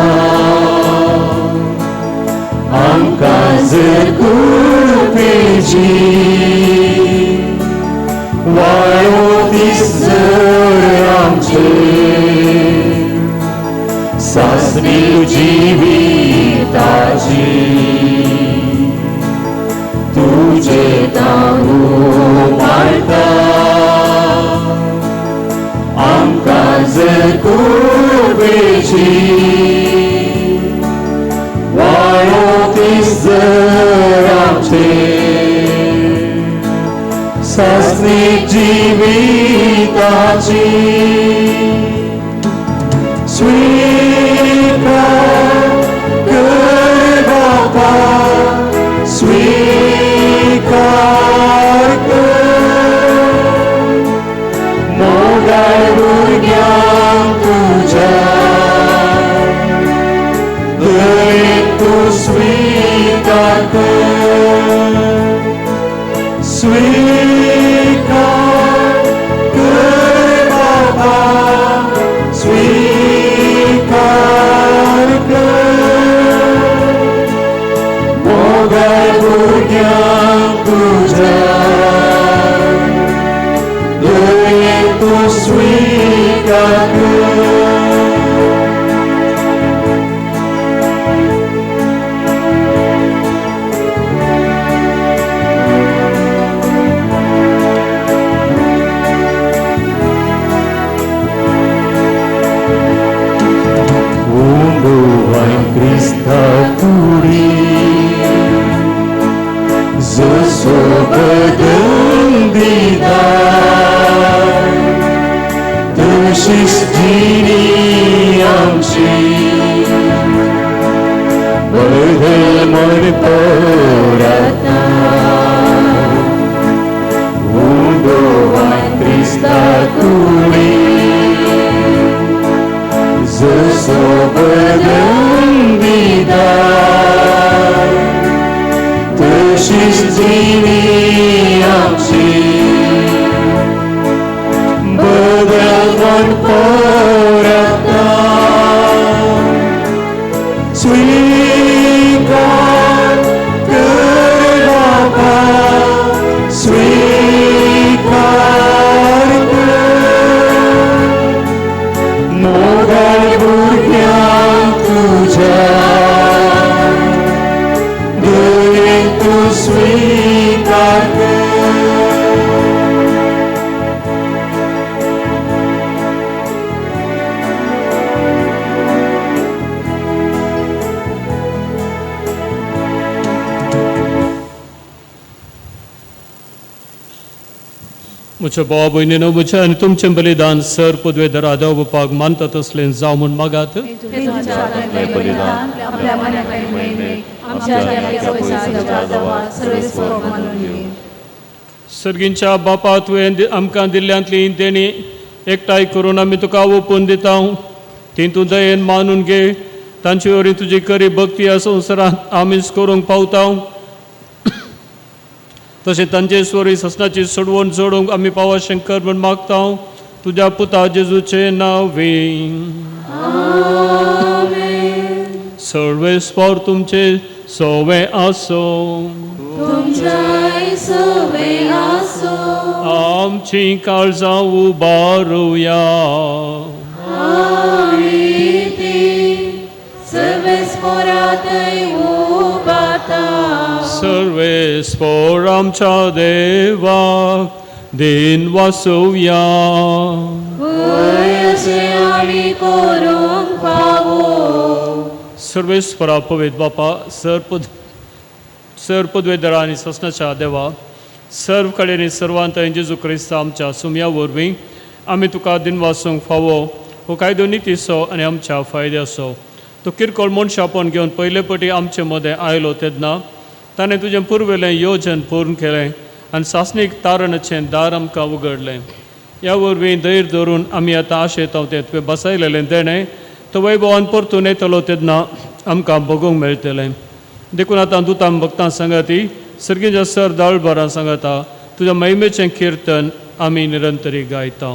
आमकां जर कुळपेची वाळो दीस जर आमचे सासरी जिविताची। तुझे दानू मानता आमकां जर कुळपेची वाळो दीस जर आमचे सासनी जिविताची। स्वीकार कर बापा, स्वीकार कर। मोगाळ भुरग्यांक तुज्या दयेन तूं स्वीकार कर, स्वीकार कर बाबा, स्वीकार कर। मोगाळ भुरग्यांक तुज्या दयेन तूं स्वीकार कर। क्रिस्ता कुडी जसो बदल दिता तशीच जिणी आमची बदल म्हण परता। उंडो क्रिस्ता कुडी जसो बदल दिता तशीच जिणी आमची बदल म्हण परता। स्वीकार कर बाबा, स्वीकार कर। मोगाळ भुरग्यांक तुज्या दयेन तूं स्वीकार कर। म्हज्या भावा भयणीनो, म्हजें आनी तुमचें बलिदान सर पदवेधरा देव बापाक मानता तसलें जावं म्हूण मागात। सर्गींच्या बापा, तुवें आमकां दिल्ल्यांतली देणी एकठांय करून आमी तुका ओपून दिता, ती तूं दयेन मानून घे। तांचे वरवीं तुजी खरी भक्ती ह्या संवसारांत आमीच करूंक पावता, तशें तांचे वरवीं ससनाची सोडवण जोडूंक आमी पावशें कर म्हूण मागता, तुज्या पुता जेजूचें नांव। सर्वेस्पर तुमचे सवे आसो, आमची काळजां उबारुया। सर्वेस्पोर आमच्या देवाक दिन वासुया. सर्वेस्परा पवित्र बापा, सर पदवेदरा आनी ससनाच्या देवा, सर्व कडेन सर्वांत जेजू क्रिस्त आमच्या सुमया वरवीं आमी तुका दिनवासूंक फावो हो कायदो नितीचो आनी आमच्या फायद्याचो. तो किरकोळ मनशापण घेवन पयले पटी आमचे मदें आयलो तेन्ना ताणें तुजें पुर्विल्लें योजन पूर्ण केलें आनी सासणीक तारणाचें दार आमकां उगडलें. ह्या वरवीं धैर्य धरून आमी आतां आशेता तें तुवें बसयलेलें देणें तो वैभवान परतून येतलो तेन्ना आमकां भोगूंक मेळटलें. देखून आतां दुतां भक्तां सांगाती सर्गीच्या सर दाळबारां सांगाता तुज्या महिमेचें किर्तन आमी निरंतरी गायता.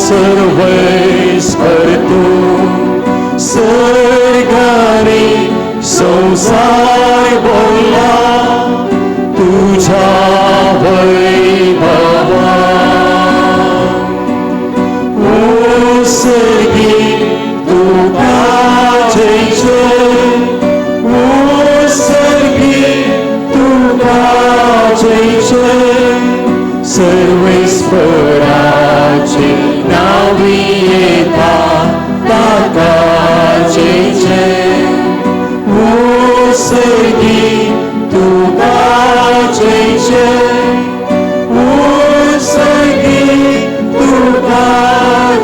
सर्वेस्पर तूं सर्गानी संवसार भरला तुझ्या वैभवा. ओ सर्गी तुका जय जय, ओ सर्गी तुका जय जय, सर्वेस्पराचे नावी येता ताका जय जय. ओ सर्गी तुका जय जय, ओ सर्गी तुका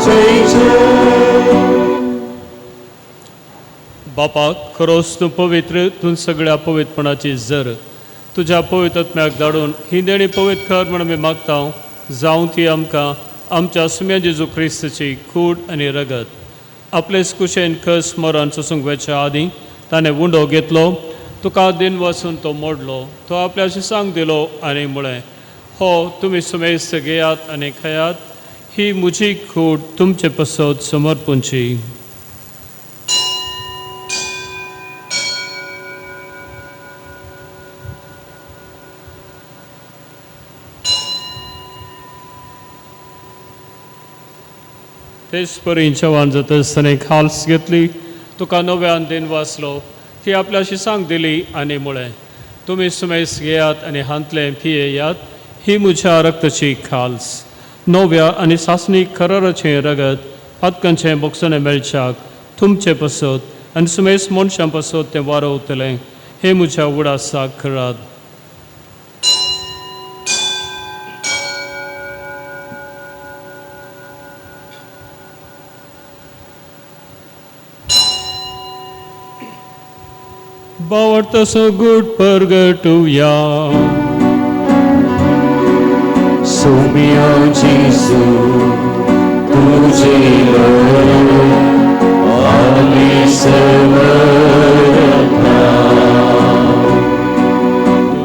जय जय. बापा, खरोच तूं पवित्र, तूं सगळ्या पवित्रपणाची जर. तुज्या पवित्र आत्म्याक धाडून ही देणी पवित्र कर म्हण आमी मागता, जावं ती आमकां आमच्या सुम्या जेजू क्रिस्ताची कूड आनी रगत. आपलेच कुशेन खस मरण सोसूंक वेच्या आदीं ताणें उंडो घेतलो, तुका दिन वसून तो मोडलो, तो आपल्या शिसांक दिलो आनी म्हळें, हो तुमी सुमेस्त घेयात आनी खायात, ही म्हजी कूड तुमचे पसत समर्पूंची. तेच परी जेवण जातच ताणें खाल्स घेतली, तुका नव्यान दिन वाचलो, ती आपल्या शिसांक दिली आनी म्हळें, तुमी सुमेस घेयात आनी हांतलें पियेयात, ही म्हज्या रक्ताची खाल्स, नव्या आनी सासणीक खरराचें रगत पातकांचें बोगसणें मेळच्याक तुमचे पसत आनी सुमेस मनशां पसत तें वारवतलें. हें म्हज्या उडासाक करात. बावडतसो गुड परगटुया. सोम्या जेजू तुझे आमी समर्पता,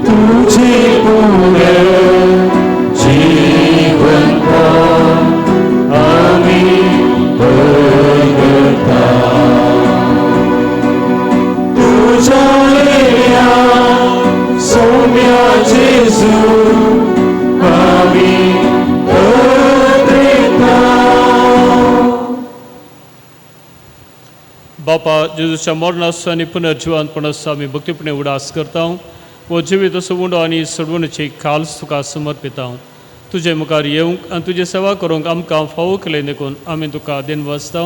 तुझे पुरे जीवन आमी परगटा. तुझ्या सौम्या जेजू आमी पत्रिता. बापा, जेजूच्या मरणाचो आनी पुनर्जिवंतपणाचो आमी भक्तीपणे उडास करता. वो जिवीत असो उंडो आनी सोडवणेची खाल्स तुका समर्पिता. तुजे मुखार येवंक आनी तुजी सेवा करूंक आमकां फावो केलें देखून आमी तुका दिनवासता.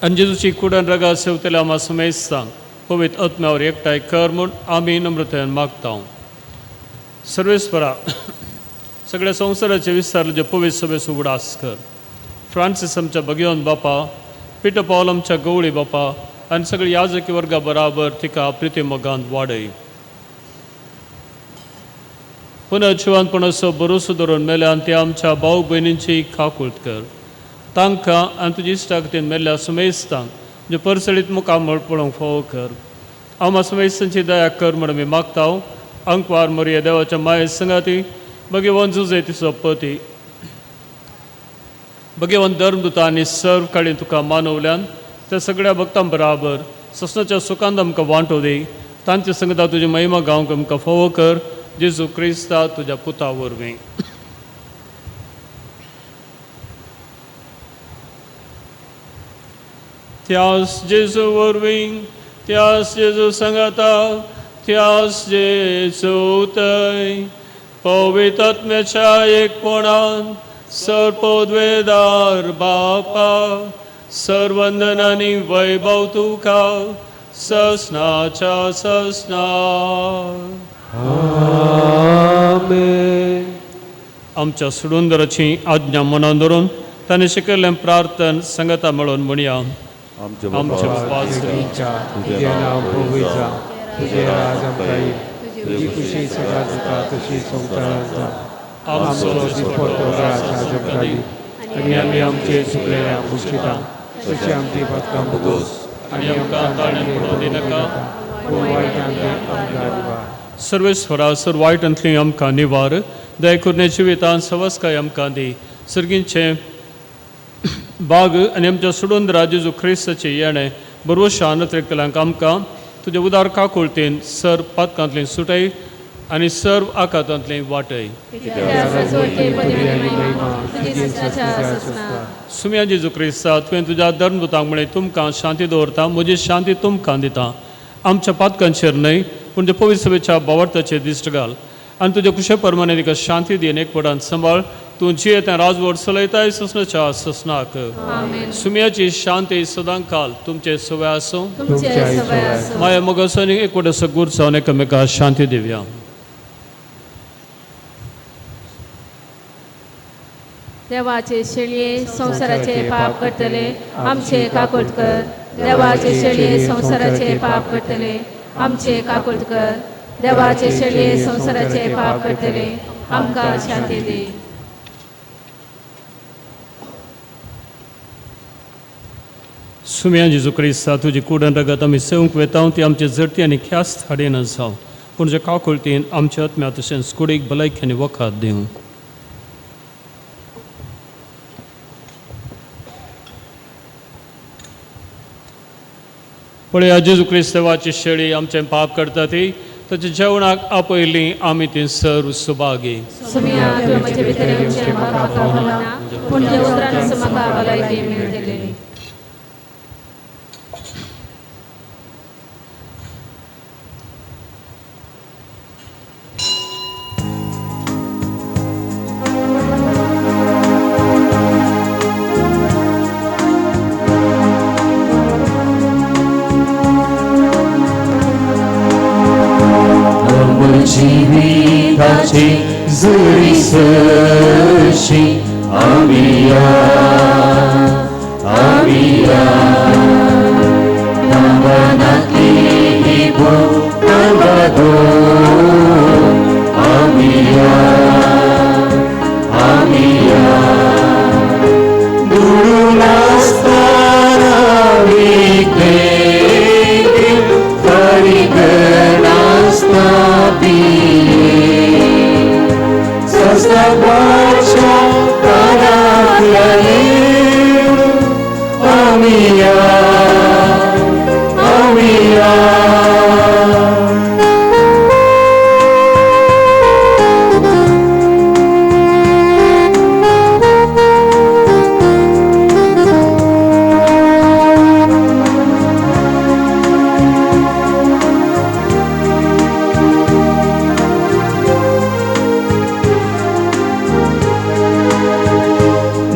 आनी जेजूची कुडन रगा सेवतल्या आमा समेस्तांक पवित्र आत्म्यावर एकठांय कर म्हूण आमी नम्रतायेन मागता. सर्वेस्परा, सगळ्या संवसाराचे विस्तार जे पवित्र सभेचो उडास कर. फ्रांसीस आमच्या भगवान बापा, पिटर पावल आमच्या गवळी बापा आनी सगळी याजकी वर्गा बराबर तिका प्रिती मोगांत वाडय. पुनर्जिवंतपणाचो भरोसो धरून मेल्या आनी ते आमच्या भाव भयणींची काकूळट कर. तांकां आनी तुजी इश्टागतीन मेल्ल्या सुमेस्तांक जे परसळीत मुखामळ पळोवंक फावो कर. आमा सुमेस्तांची दया कर म्हण आमी मागता. अंकवार मोरये देवाच्या माये संगाती भगवान जुजे तिचो पती भगवान धर्मदुता आनी सर्व काळी तुका मानवल्यान त्या सगळ्या भक्तां बराबर ससनाच्या सुखांत आमकां वांटो दी. तांचे संगता तुजी महिमा गावंक आमकां फावो कर. जेजू क्रिस्ता तुज्या पुता वरवीं. त्यास जेजू वरवीं, त्यास जेजू सांगाता, त्यास जेजू थंय पवित्र आत्म्याच्या एकपणान सर्वपदवेदार बापा सर्वंदन आनी वैभव तुका ससनाच्या ससना. आमेन. आमच्या सुडुंदराची आज्ञा मनान धरून ताणें शिकयल्लें प्रार्थन संगता मेळोवन म्हणया. आमच्या बापा तुजें नांव पवित्र जावं, तुजें राज आमकां येवं, तुजी खुशी सदांच जाता तशी संवसारांत जावं. आमचो दिसपट्टो ग्रास आज आमकां दी आनी आमी आमचे चुकलेल्यांक भोगशिता तशी आमची पातकां भोगोस आनी आमकां ताणें पडोवं दिनाका पूण वायटांतलें आमकां निवार. सर्वेस्वरा सर वायटांतली आमकां निवार, दया करून जिवितांत सवस्काय आमकां दी. सर्गींचे बाग आनी आमच्या सुडून जेजू क्रिस्ताचे येणें बरोवशा नत्रेकतल्यांक आमकां तुज्या उदार काकुळतेन सर पातकांतलें सुटय आनी सर्व आकातांतलें वाटय. सुम्या जेजू क्रिस्ता तुवें तुज्या धर्मदूतांक म्हळें तुमकां शांती दवरता, म्हजी शांती तुमकां दिता. आमच्या पातकांचेर न्हय पूण तुज्या पवित्र सभेच्या भावार्थाचेर दिश्ट घाल आनी तुज्या कुशे प्रमाणे तिका शांती दी आनी एकवटान सांबाळ. तूं जियेता राजवट चलयताय ससनाच्या ससनाक. सुम्याची शांती सदां काल तुमचे सवय आसूं. माया मोगाचो आनी एकवटाचो गूर जावन एकामेका शांती दिवया. देवाचे शेळये संवसाराचे पाप करतले आमचे काकुळट कर. देवाचे शेळये संवसाराचे पाप करतले आमचे काकुळट कर. देवाचे शेळये संवसाराचे पाप करतले आमकां शांती दी. सुम्या जेजू क्रिस्ता तुजी कुडन रगत आमी सेवंक वेता ती आमचे जडती आनी ख्यास्त हाडिना जावं, पूण जे काकुळतीन आमच्या आत्म्या तशेंच कुडीक भलायकी आनी वखद दिवं. पळया जेजू क्रिस्त देवाची शेळी आमचें पाप करता ती ताच्या जेवणाक आपयली आमी ती सर्व सुभागी. सुम्या तुवें म्हजे भितर येवचें म्हाका फावना, पूण तुज्या उतरान म्हाका भलायकी मेळटली. जिविताची जरी सरशी आमिया आमिया तांबनातली ही भूक तांबदो आमिया आमिया दुडू नासतना विकते फारीक नासतना सस्ताच्या दारांतल्यान आमिया आमिया.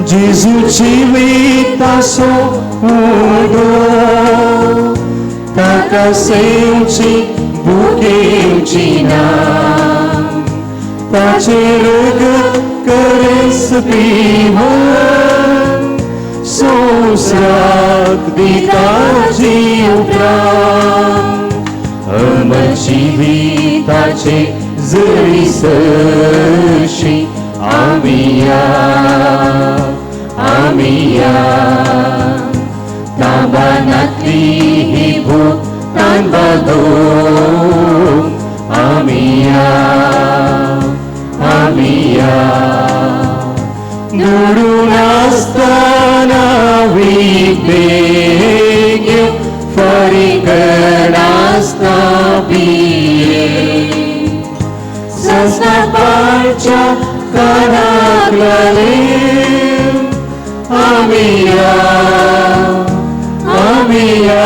जेजू जिविताचो उदो ताका सेवची भूक येवची ना, ताचें रगत करेस पिवन संवसाराक दिता जीव प्राण. अमर जिविताचे जरी सरशी आमिया आमिया तांबनातली ही भूक तांबदो आमिया आमिया दुडू नासतना विकते फारीक नासतना पिये. ससनाच्या कानाक लालें आमिया आमिया.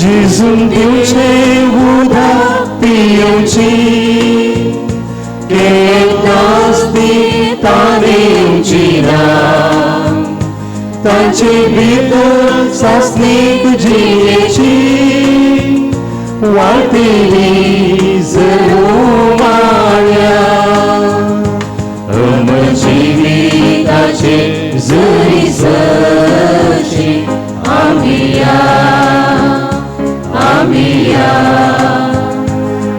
जेजून दिवचें उदक पियोवची केन्नाच ती तानेवची ना तांचे भितर सासणीक जियेची वाळटेली जरूमाळ्या अमर जिविताचे जरी सरची आमिया आमिया.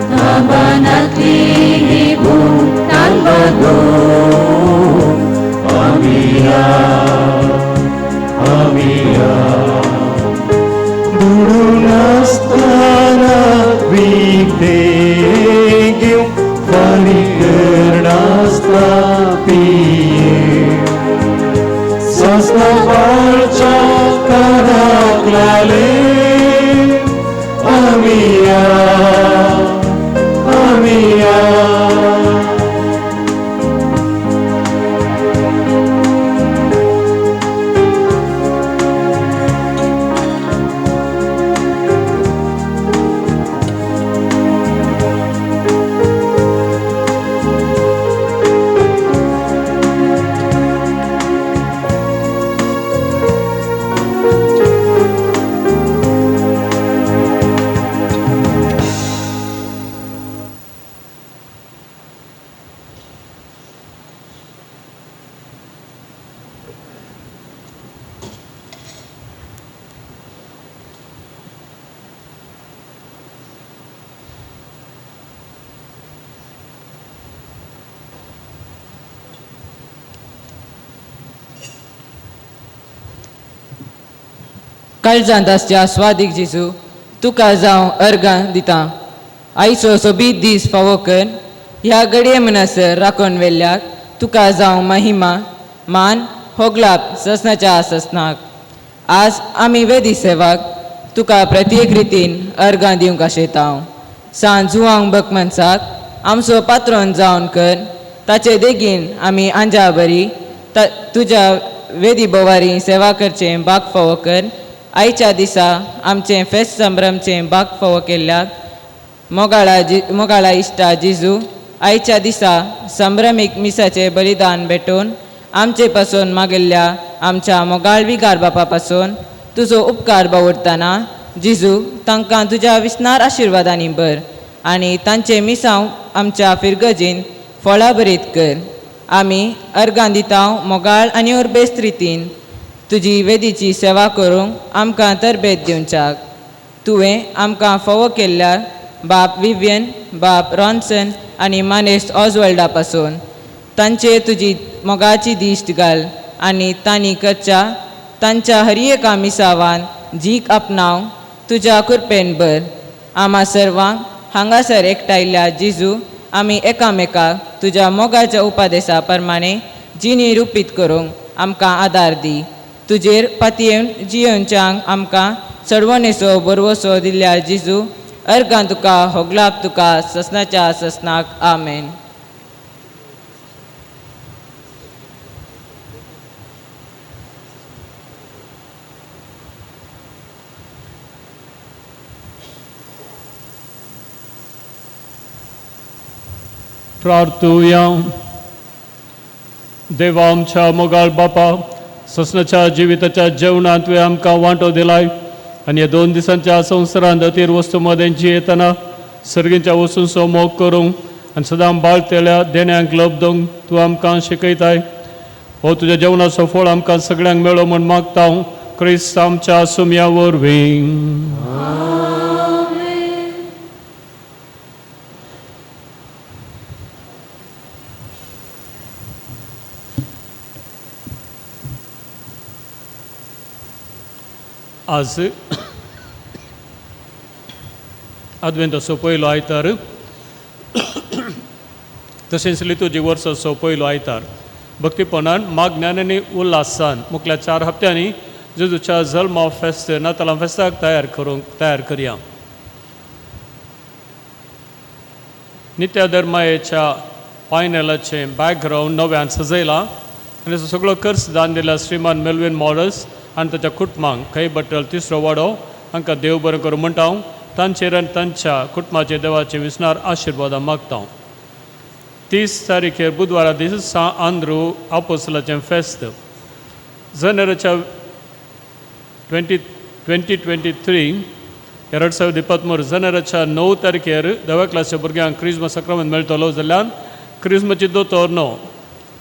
थांबनातली ही भूतान बदो आमिया आमिया. दुडू नासतना विकतें घेवन फारीक करनासतना पिये ससना बाळच्या कानाक लालें आमिया आमिया. काळजांत आसच्या स्वादीक जेजू तुका जावं अर्गां दिता. आयचो सोबीत दीस फावो कर ह्या घडये म्हणसर राखून व्हेल्ल्याक तुका जावं महिमा मान होगलाप ससनाच्या ससनाक. आज आमी वेदी सेवाक तुका प्रत्येक रितीन अर्गां दिवंक आशेता. सांज जुवांक बकमनसाक आमचो पात्रोन जावन कर ताचे देगीन आमी आंजा बरी तुज्या वेदी बोवारी सेवा करचें बाग फावो कर. आयच्या दिसा आमचें फेस्त संभ्रमचें बाग फावो केल्ल्याक मोगाळा इश्टा जेजू आयच्या दिसा संभ्रमीक मिसाचें बलिदान भेटोवन आमचे पासून मागिल्ल्या आमच्या मोगाळ विगार बापा पासून तुजो उपकार बावडतना जेजू तांकां तुज्या विस्नार आशिर्वादांनी भर आनी तांचें मिसांव आमच्या फिरगजीन फळां भरीत कर. आमी अर्गां दिता मोगाळ आनी उर्बेस्त रितीन तुजी वेदीची सेवा करूंक आमकां तरबेत दिवच्याक. तुवें आमकां फावो केल्ल्या बाप विवियन बाप रॉन्सन आनी मानेस्त ऑजवल्डा पासून तांचेर तुजी मोगाची दिश्ट घाल आनी तांणी करच्या तांच्या हर एका मिसावान जीक आपणाव तुज्या कृपेन भर. आमा सर्वांक हांगासर एकठांयल्ल्या जेजू आमी एकामेकाक तुज्या मोगाच्या उपादेसा प्रमाणे जिणी रुपीत करूंक आमकां आदार दी. तुजेर पातयेवन जियोवच्यांक आमकां चडवणेचो बरवसो दिल्ल्या जेजू अर्गां तुका होगलाप तुका ससनाच्या ससनाक. आमेन. प्रार्थुया. देवा आमच्या मोगाळ बापा ससनाच्या जिविताच्या जेवणांत तुवें आमकां वांटो दिलाय आनी ह्या 2 दिसांच्या संवसारांत अतीर वस्तू मदें जियेतना सर्गींच्या वस्तूंचो मोग करूंक आनी सदां बाळतेल्या देण्यांक लब्दूंक तूं आमकां शिकयताय. हो तुज्या जेवणाचो फळ आमकां सगळ्यांक मेळो म्हूण मागता हांव क्रिस्त आमच्या सुमया वरवीं. आज आदवेंताचो पयलो आयतार तशेंच लितुजी वर्साचो पयलो आयतार भक्तीपणान मागण्यान आनी उल्हासान मुखल्या 4 हप्त्यांनी जेजूच्या जल्मा फेस्त नातालां फेस्ताक तयार करया. नित्या धर्मायेच्या पायनेलाचें बॅकग्रावंड नव्यान सजयलां आनी सगळो खर्च दान दिला श्रीमान मेल्विन मॉरस आनी ताच्या कुटुंबांक खंय बट्टल 3रो वाडो हांकां देव बरें करूं म्हणटा हांव. तांचेर आनी तांच्या कुटुंबाचेर देवाचे विसणार आशिर्वादां मागता हांव. 30 तारखेर बुधवारा दीस सां आंद्रू आपोसलाचें फेस्त जानेवारीच्या 2023 2023 जानेवारीच्या 9 तारखेर 10व्या क्लासच्या भुरग्यांक क्रिजमस सक्रामेंत मेळटलो जाल्यार क्रिजमाची दोतोर 9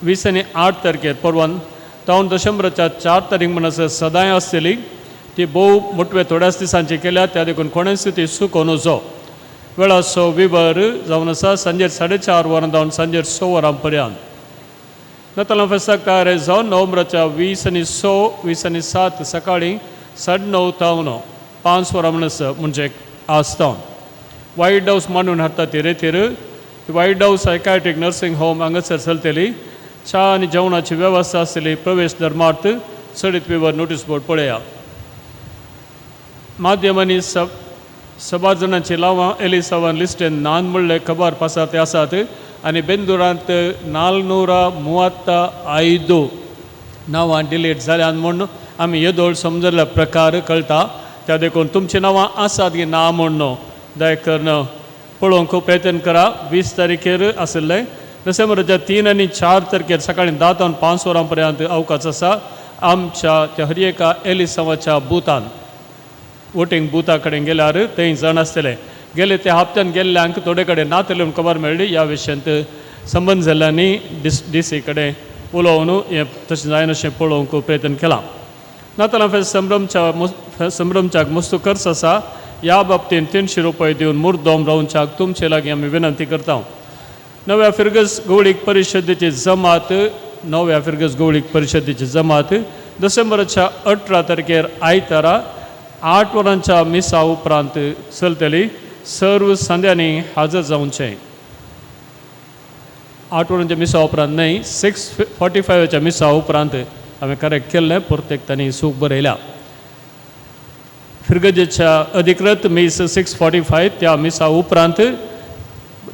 20 आनी 8 तारखेर परवान तावन दशंबराच्या 4 तारीख म्हणसर सदांय आसतली ती भोव मोटवे थोड्याच दिसांची केल्या त्या देखून कोणेच ती चुकोवन वचो. वेळाचो विवर जावन आसा सांजेर 4:30 वरां जावन सांजेर 6 वरां पर्यंत. नातालां फेस्ताक तयार जावन नोव्हेंबराच्या 20 आनी 6 20 आनी 7 सकाळीं 9:30 तावन 5 वरां म्हणसर म्हणजे आज तावन वायट हावस मांडून हाडटा ती रेतीर White House psychiatric nursing home हांगासर चलतली. च्या आनी जेवणाची वेवस्था आसतली. प्रवेश धर्मार्थ चडीत विवर नोटीस बोर्ड पळया. माध्यमांनी सभार जाणांची लावां एलिसावान लिस्टेन नान म्हणले खबर पासार ते आसात आनी बेंदुरांत 435 नांवां डिलीट जाल्यान म्हूण आमी येदोळ समजल्ल्या प्रकार कळटा. त्या देखून तुमचीं नांवां आसात की ना म्हूण न्हू दया करून पळोवंक प्रयत्न करा. 20 तारखेर आशिल्लें डिसेंबराच्या 3 आनी 4 तारखेर सकाळीं 10 तावन 5 वरां पर्यंत अवकाश आसा आमच्या त्या हर एका एलिसावाच्या बुथान वोटींग बुथा कडेन गेल्यार थंय जाण आसतले. गेले त्या हप्त्यान गेल्ल्यांक थोडे कडेन नातले म्हूण खबर मेळ्ळी. ह्या विशयांत संबंद जाल्ल्यांनी डी सी कडेन उलोवन हें तशें जायनाशें पळोवंक प्रयत्न केला. नातालां फेस्त संभ्रमच्याक मस्तू खर्च आसा. ह्या बाबतींत 300 रुपये दिवन मुर्दोम रावच्याक तुमचे लागीं आमी विनंती करता. नव्या फिरगस गवळीक परिशदेची जमात नव्या फिरगस गवळीक परिशदेची जमात डिसेंबराच्या 18 तारखेर आयतारा 8 वरांच्या मिसा उपरांत चलतली. सर्व संध्यांनी हाजर जावचें. 8 वरांच्या मिसा उपरांत न्हय 6:45 मिसा उपरांत हांवें करेक्ट केल्लें प्रत्येक तांणी सूख बरयल्या. फिरगजेच्या अधिकृत मीस 6:45 त्या मिसा उपरांत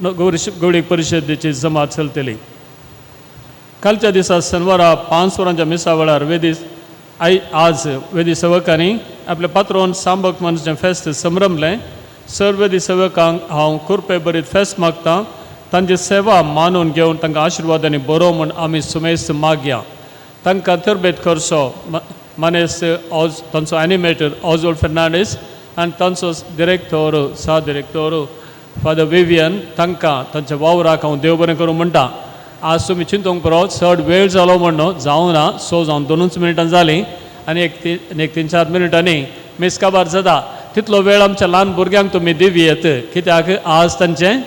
गवळीक परिशदेची जमात चलतली. कालच्या दिसा शनवारा 5 वरांच्या मिसा वेळार वेदी आज वेदी सेवकांनी आपल्या पात्रोन सांबक मनशाचें फेस्त संभ्रमलें. सर्व वेदी सेवकांक हांव कृपे बरीत फेस्त मागता. तांची सेवा मानून घेवन तांकां आशिर्वाद आनी बरो म्हूण आमी सुमेस्त मागया. तांकां तरबेत करचो मानेस्त तांचो एनिमेटर ऑजोल्ड फेर्नांडीस आनी तांचो डिरेक्टर सा डिरेक्टर फादर विवियन तांकां तांच्या वावराक हांव देव बरें करूं म्हणटा. आज तुमी चिंतूंक पुरो चड वेळ जालो म्हण न्हू जावना 6 जावन 2 मिनटां जालीं आनी एक 3-4 मिनटांनी मीस काबार जाता. तितलो वेळ आमच्या ल्हान भुरग्यांक तुमी दिवयेत कित्याक आज तांचें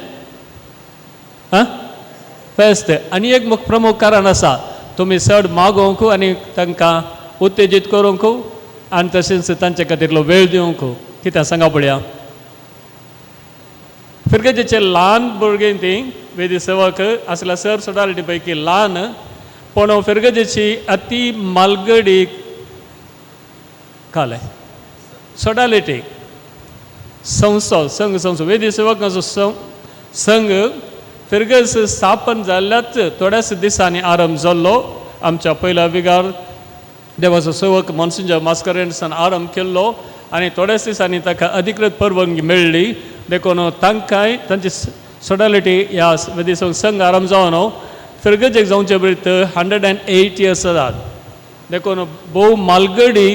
फेस्त. आनी एक प्रमुख कारण आसा तुमी चड मागोवंक आनी तांकां उत्तेजीत करूंक आनी तशेंच तांचे खातीर वेळ दिवंक. कित्याक सांगा पळया फिरगजेचे ल्हान भुरगीं ती वेदी सेवक आसल्या सर सोडालिटी पैकी ल्हान पूण फिरगजेची अती मालगडी काले सोडालिटी संस्था संघ संस्था वेदी सेवकांचो संघ फिरगज स्थापन जाल्ल्याच थोड्याच दिसांनी आरंभ जाल्लो. आमच्या पयल्या विगार देवाचो सेवक मनसिंजर मास्करेन्सान आरंभ केल्लो आनी थोड्याच दिसांनी ताका अधिकृत परवानगी मेळ्ळी. देखून तांकांय तांची सोडालिटी ह्या वेदी संघ आरंभ जावन फिरगजेक जावचे बरीत 108 इयर्स जातात. देखून भोव मालगडी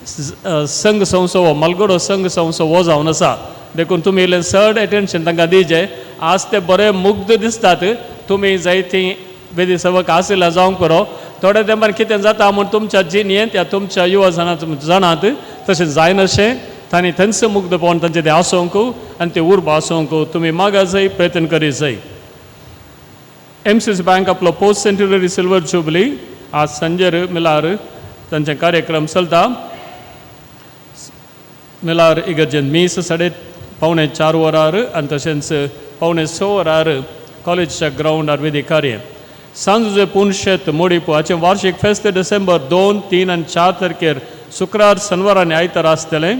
संघ संस्था हो मालगडो संघ संस्था हो जावन आसा. देखून तुमी इल्लें चड एटेन्शन तांकां दिवचें. आज ते बरे मुग्ध दिसतात. तुमी जायतीं वेदी सेवक आशिल्ल्या जावंक पुरो थोड्या तेंपान कितें जाता म्हूण तुमच्या जिणेंत या तुमच्या युवा जाणांत तशें जायनाशें तांणी थंयच मुग्धपण तांचें तें आसूंक आनी तें उर्बा आसूंक तुमी मागा जाय प्रयत्न करीत जाय. एमसीसी बँक आपलो पोस्ट सेंट्युलरी सिल्वर जुबली आज सांजेर मिलार तांचे कार्यक्रम चलता. मेलार इगर्जेन मीस 3:45 वरार आनी तशेंच 5:45 वरार कॉलेजीच्या ग्रावंडार विधी कार्य. सांजुजे पुनशेत मोडीपू हाचें वार्षीक फेस्त डिसेंबर 2, 3 आनी 4 तारखेर शुक्रार, शनिवार आनी आयतार आसतलें.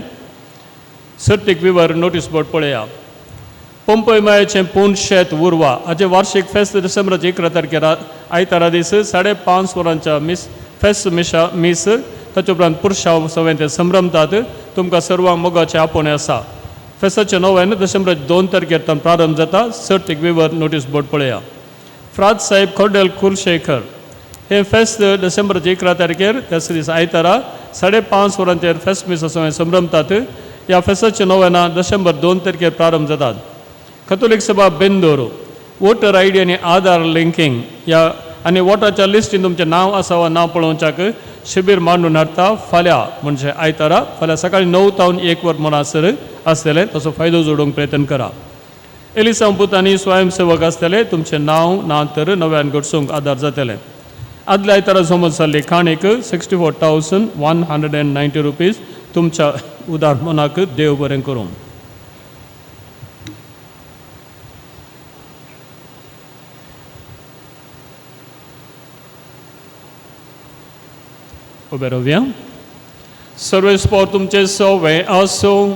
सर्तीक विवर नोटीस बोर्ड पळया. पंपय मायाचें पुनशेत उर्वा हाचें वार्षीक फेस्त डिसेंबराचे 11 तारखेर आयतारा दीस 5:30 वरांच्या मीस फेस्त मिशा मीस ताचे उपरांत पुरशांव सवें ते संभ्रमतात. तुमकां सर्वांक मोगाचें आपोवणें आसा. फेस्ताचें नोवेन डिसेंबराचे 2 तारखेर तान प्रारंभ जाता. सर्तीक विवर नोटीस बोर्ड पळया. फ्राद साहेब खोडेल कुलशेखर हें फेस्त डिसेंबराचे 11 तारखेर त्याच दीस आयतारा 5:30 वरांचेर फेस्त मिसा सवें संभ्रमतात. ह्या फेस्ताचे नोवेना डिसेंबर 2 तारखेर प्रारंभ जातात. कथोलीक सभा बेंदोर वोटर I D आनी आधार लिंकींग ह्या आनी वोटाच्या लिस्टीन तुमचें नांव आसा वा नांव पळोवच्याक शिबीर मांडून हाडटा. फाल्यां म्हणजे आयतारा फाल्यां सकाळीं 9 तावन 1 वर म्हणसर आसतलें. तसो फायदो जोडूंक प्रयत्न करा. एलिसांव पूत आनी स्वयंसेवक आसतले. तुमचें नांव ना तर नव्यान घडसूंक आदार जातले. आदल्या आयतारा जमत जाल्ली काणीक 64,190 रुपीज. तुमच्या उदार मनाक देव बरें करूं. उबे रावया. सर्वेस्पोर तुमचे सवे आसूं.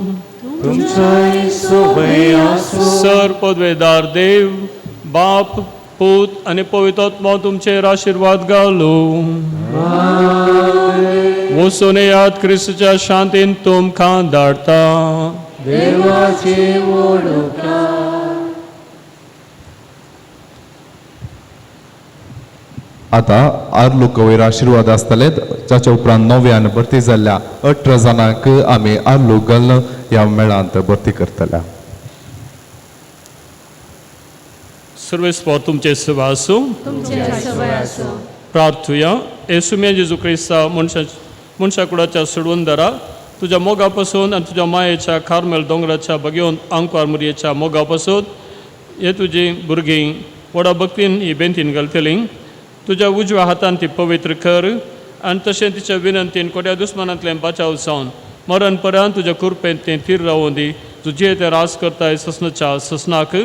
सर पदवेदार देव बाप पूत आनी पवित्र आत्मो तुमचेर आशिर्वाद घालूं. वचून येयात क्रिस्तच्या शांतीन तुमकां धाडटा. देवाचे वडोवकार. आतां आर्लुक वयर आशिर्वाद आसतले. जाच्या उपरांत नव्यान भरती जाल्ल्या 18 जाणांक आमी आर्लूक घालून ह्या मेळांत भरती करतल्या. सर्वेस्पोर तुमचे सेवा आसूं. प्रार्थुया. येसुम्या जेजू क्रिस्ता मनशा कुडाच्या सोडवणदारा तुज्या मोगा पासून आनी तुज्या मायेच्या कार्मेल दोंगराच्या बगेवन आंकवार मुरयेच्या मोगा पासून हे तुजी भुरगीं व्हडा भक्तीन ही बेंतीन घालतलीं. तुज्या उजव्या हातान ती पवित्र कर आनी तशें तिच्या विनंतीन कोट्या दुस्मानांतल्यान बचाव जावन मरण पर्यंत तुज्या कृपेंत तें थीर रावूं दी. तुजें ते रास करताय ससनाच्या ससनाक.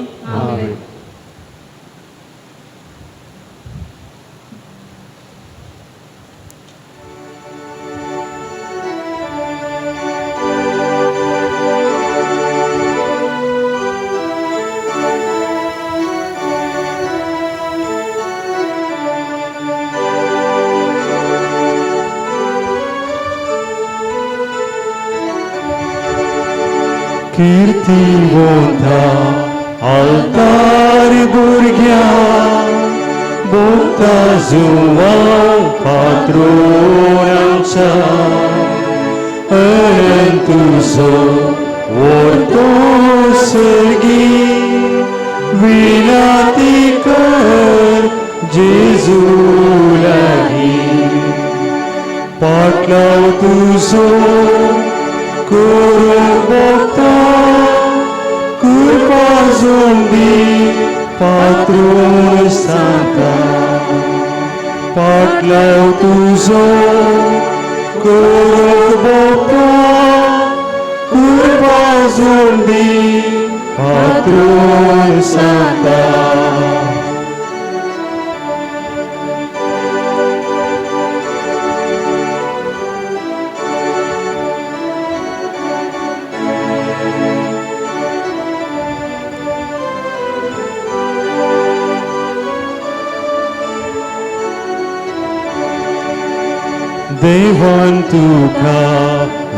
कीर्ती वता आल्तार भुरग्या भोगता जुवांव पात्रोणांच्या अनंत तुजो व्हरतो सर्गी विनाती कर जेजू लागीं पाटलाव तुजो करूंक भोगता कृपा जोंदी पात्रोण सांता पाटलाव तुजो करूंक भोगता कृपा जोंदी पात्रोण सांता. देवान तुका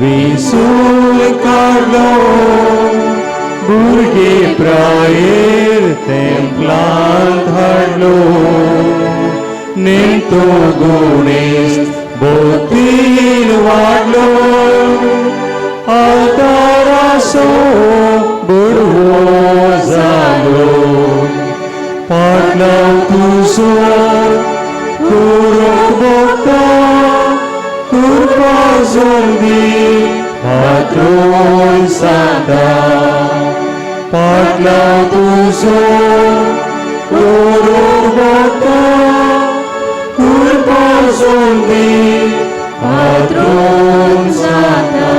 विसून काडलो भुरगे प्रायेर तेंपलांत हाडलो नेमतो गुणेस बोतीन वाडलो आदारासो बुडवो जालो पाटलाव तुजो करूंक भोगता कृपा जोंदी पात्रोण सांता पाटलाव तुजो करूंक भोगता कृपा जोंदी पात्रोण सांता.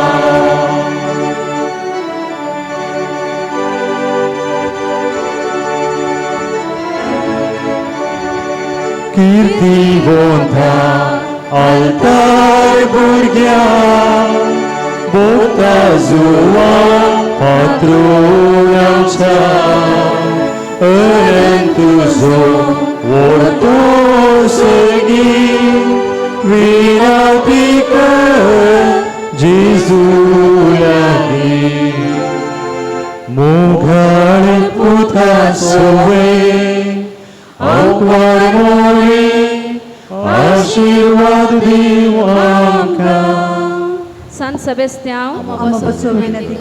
नितीवंता आल्तार भुरग्यां भोगता जुवा पात्रोणाच्या अरेन तुजो व्हडतो सर्गी विनाती कर जेजू लागीं मोगाळ पुता सोवे आंकवार मोरी आशीर्वाद दिव आमकां. सान सेबेस्त्यांव आमचो विनंती.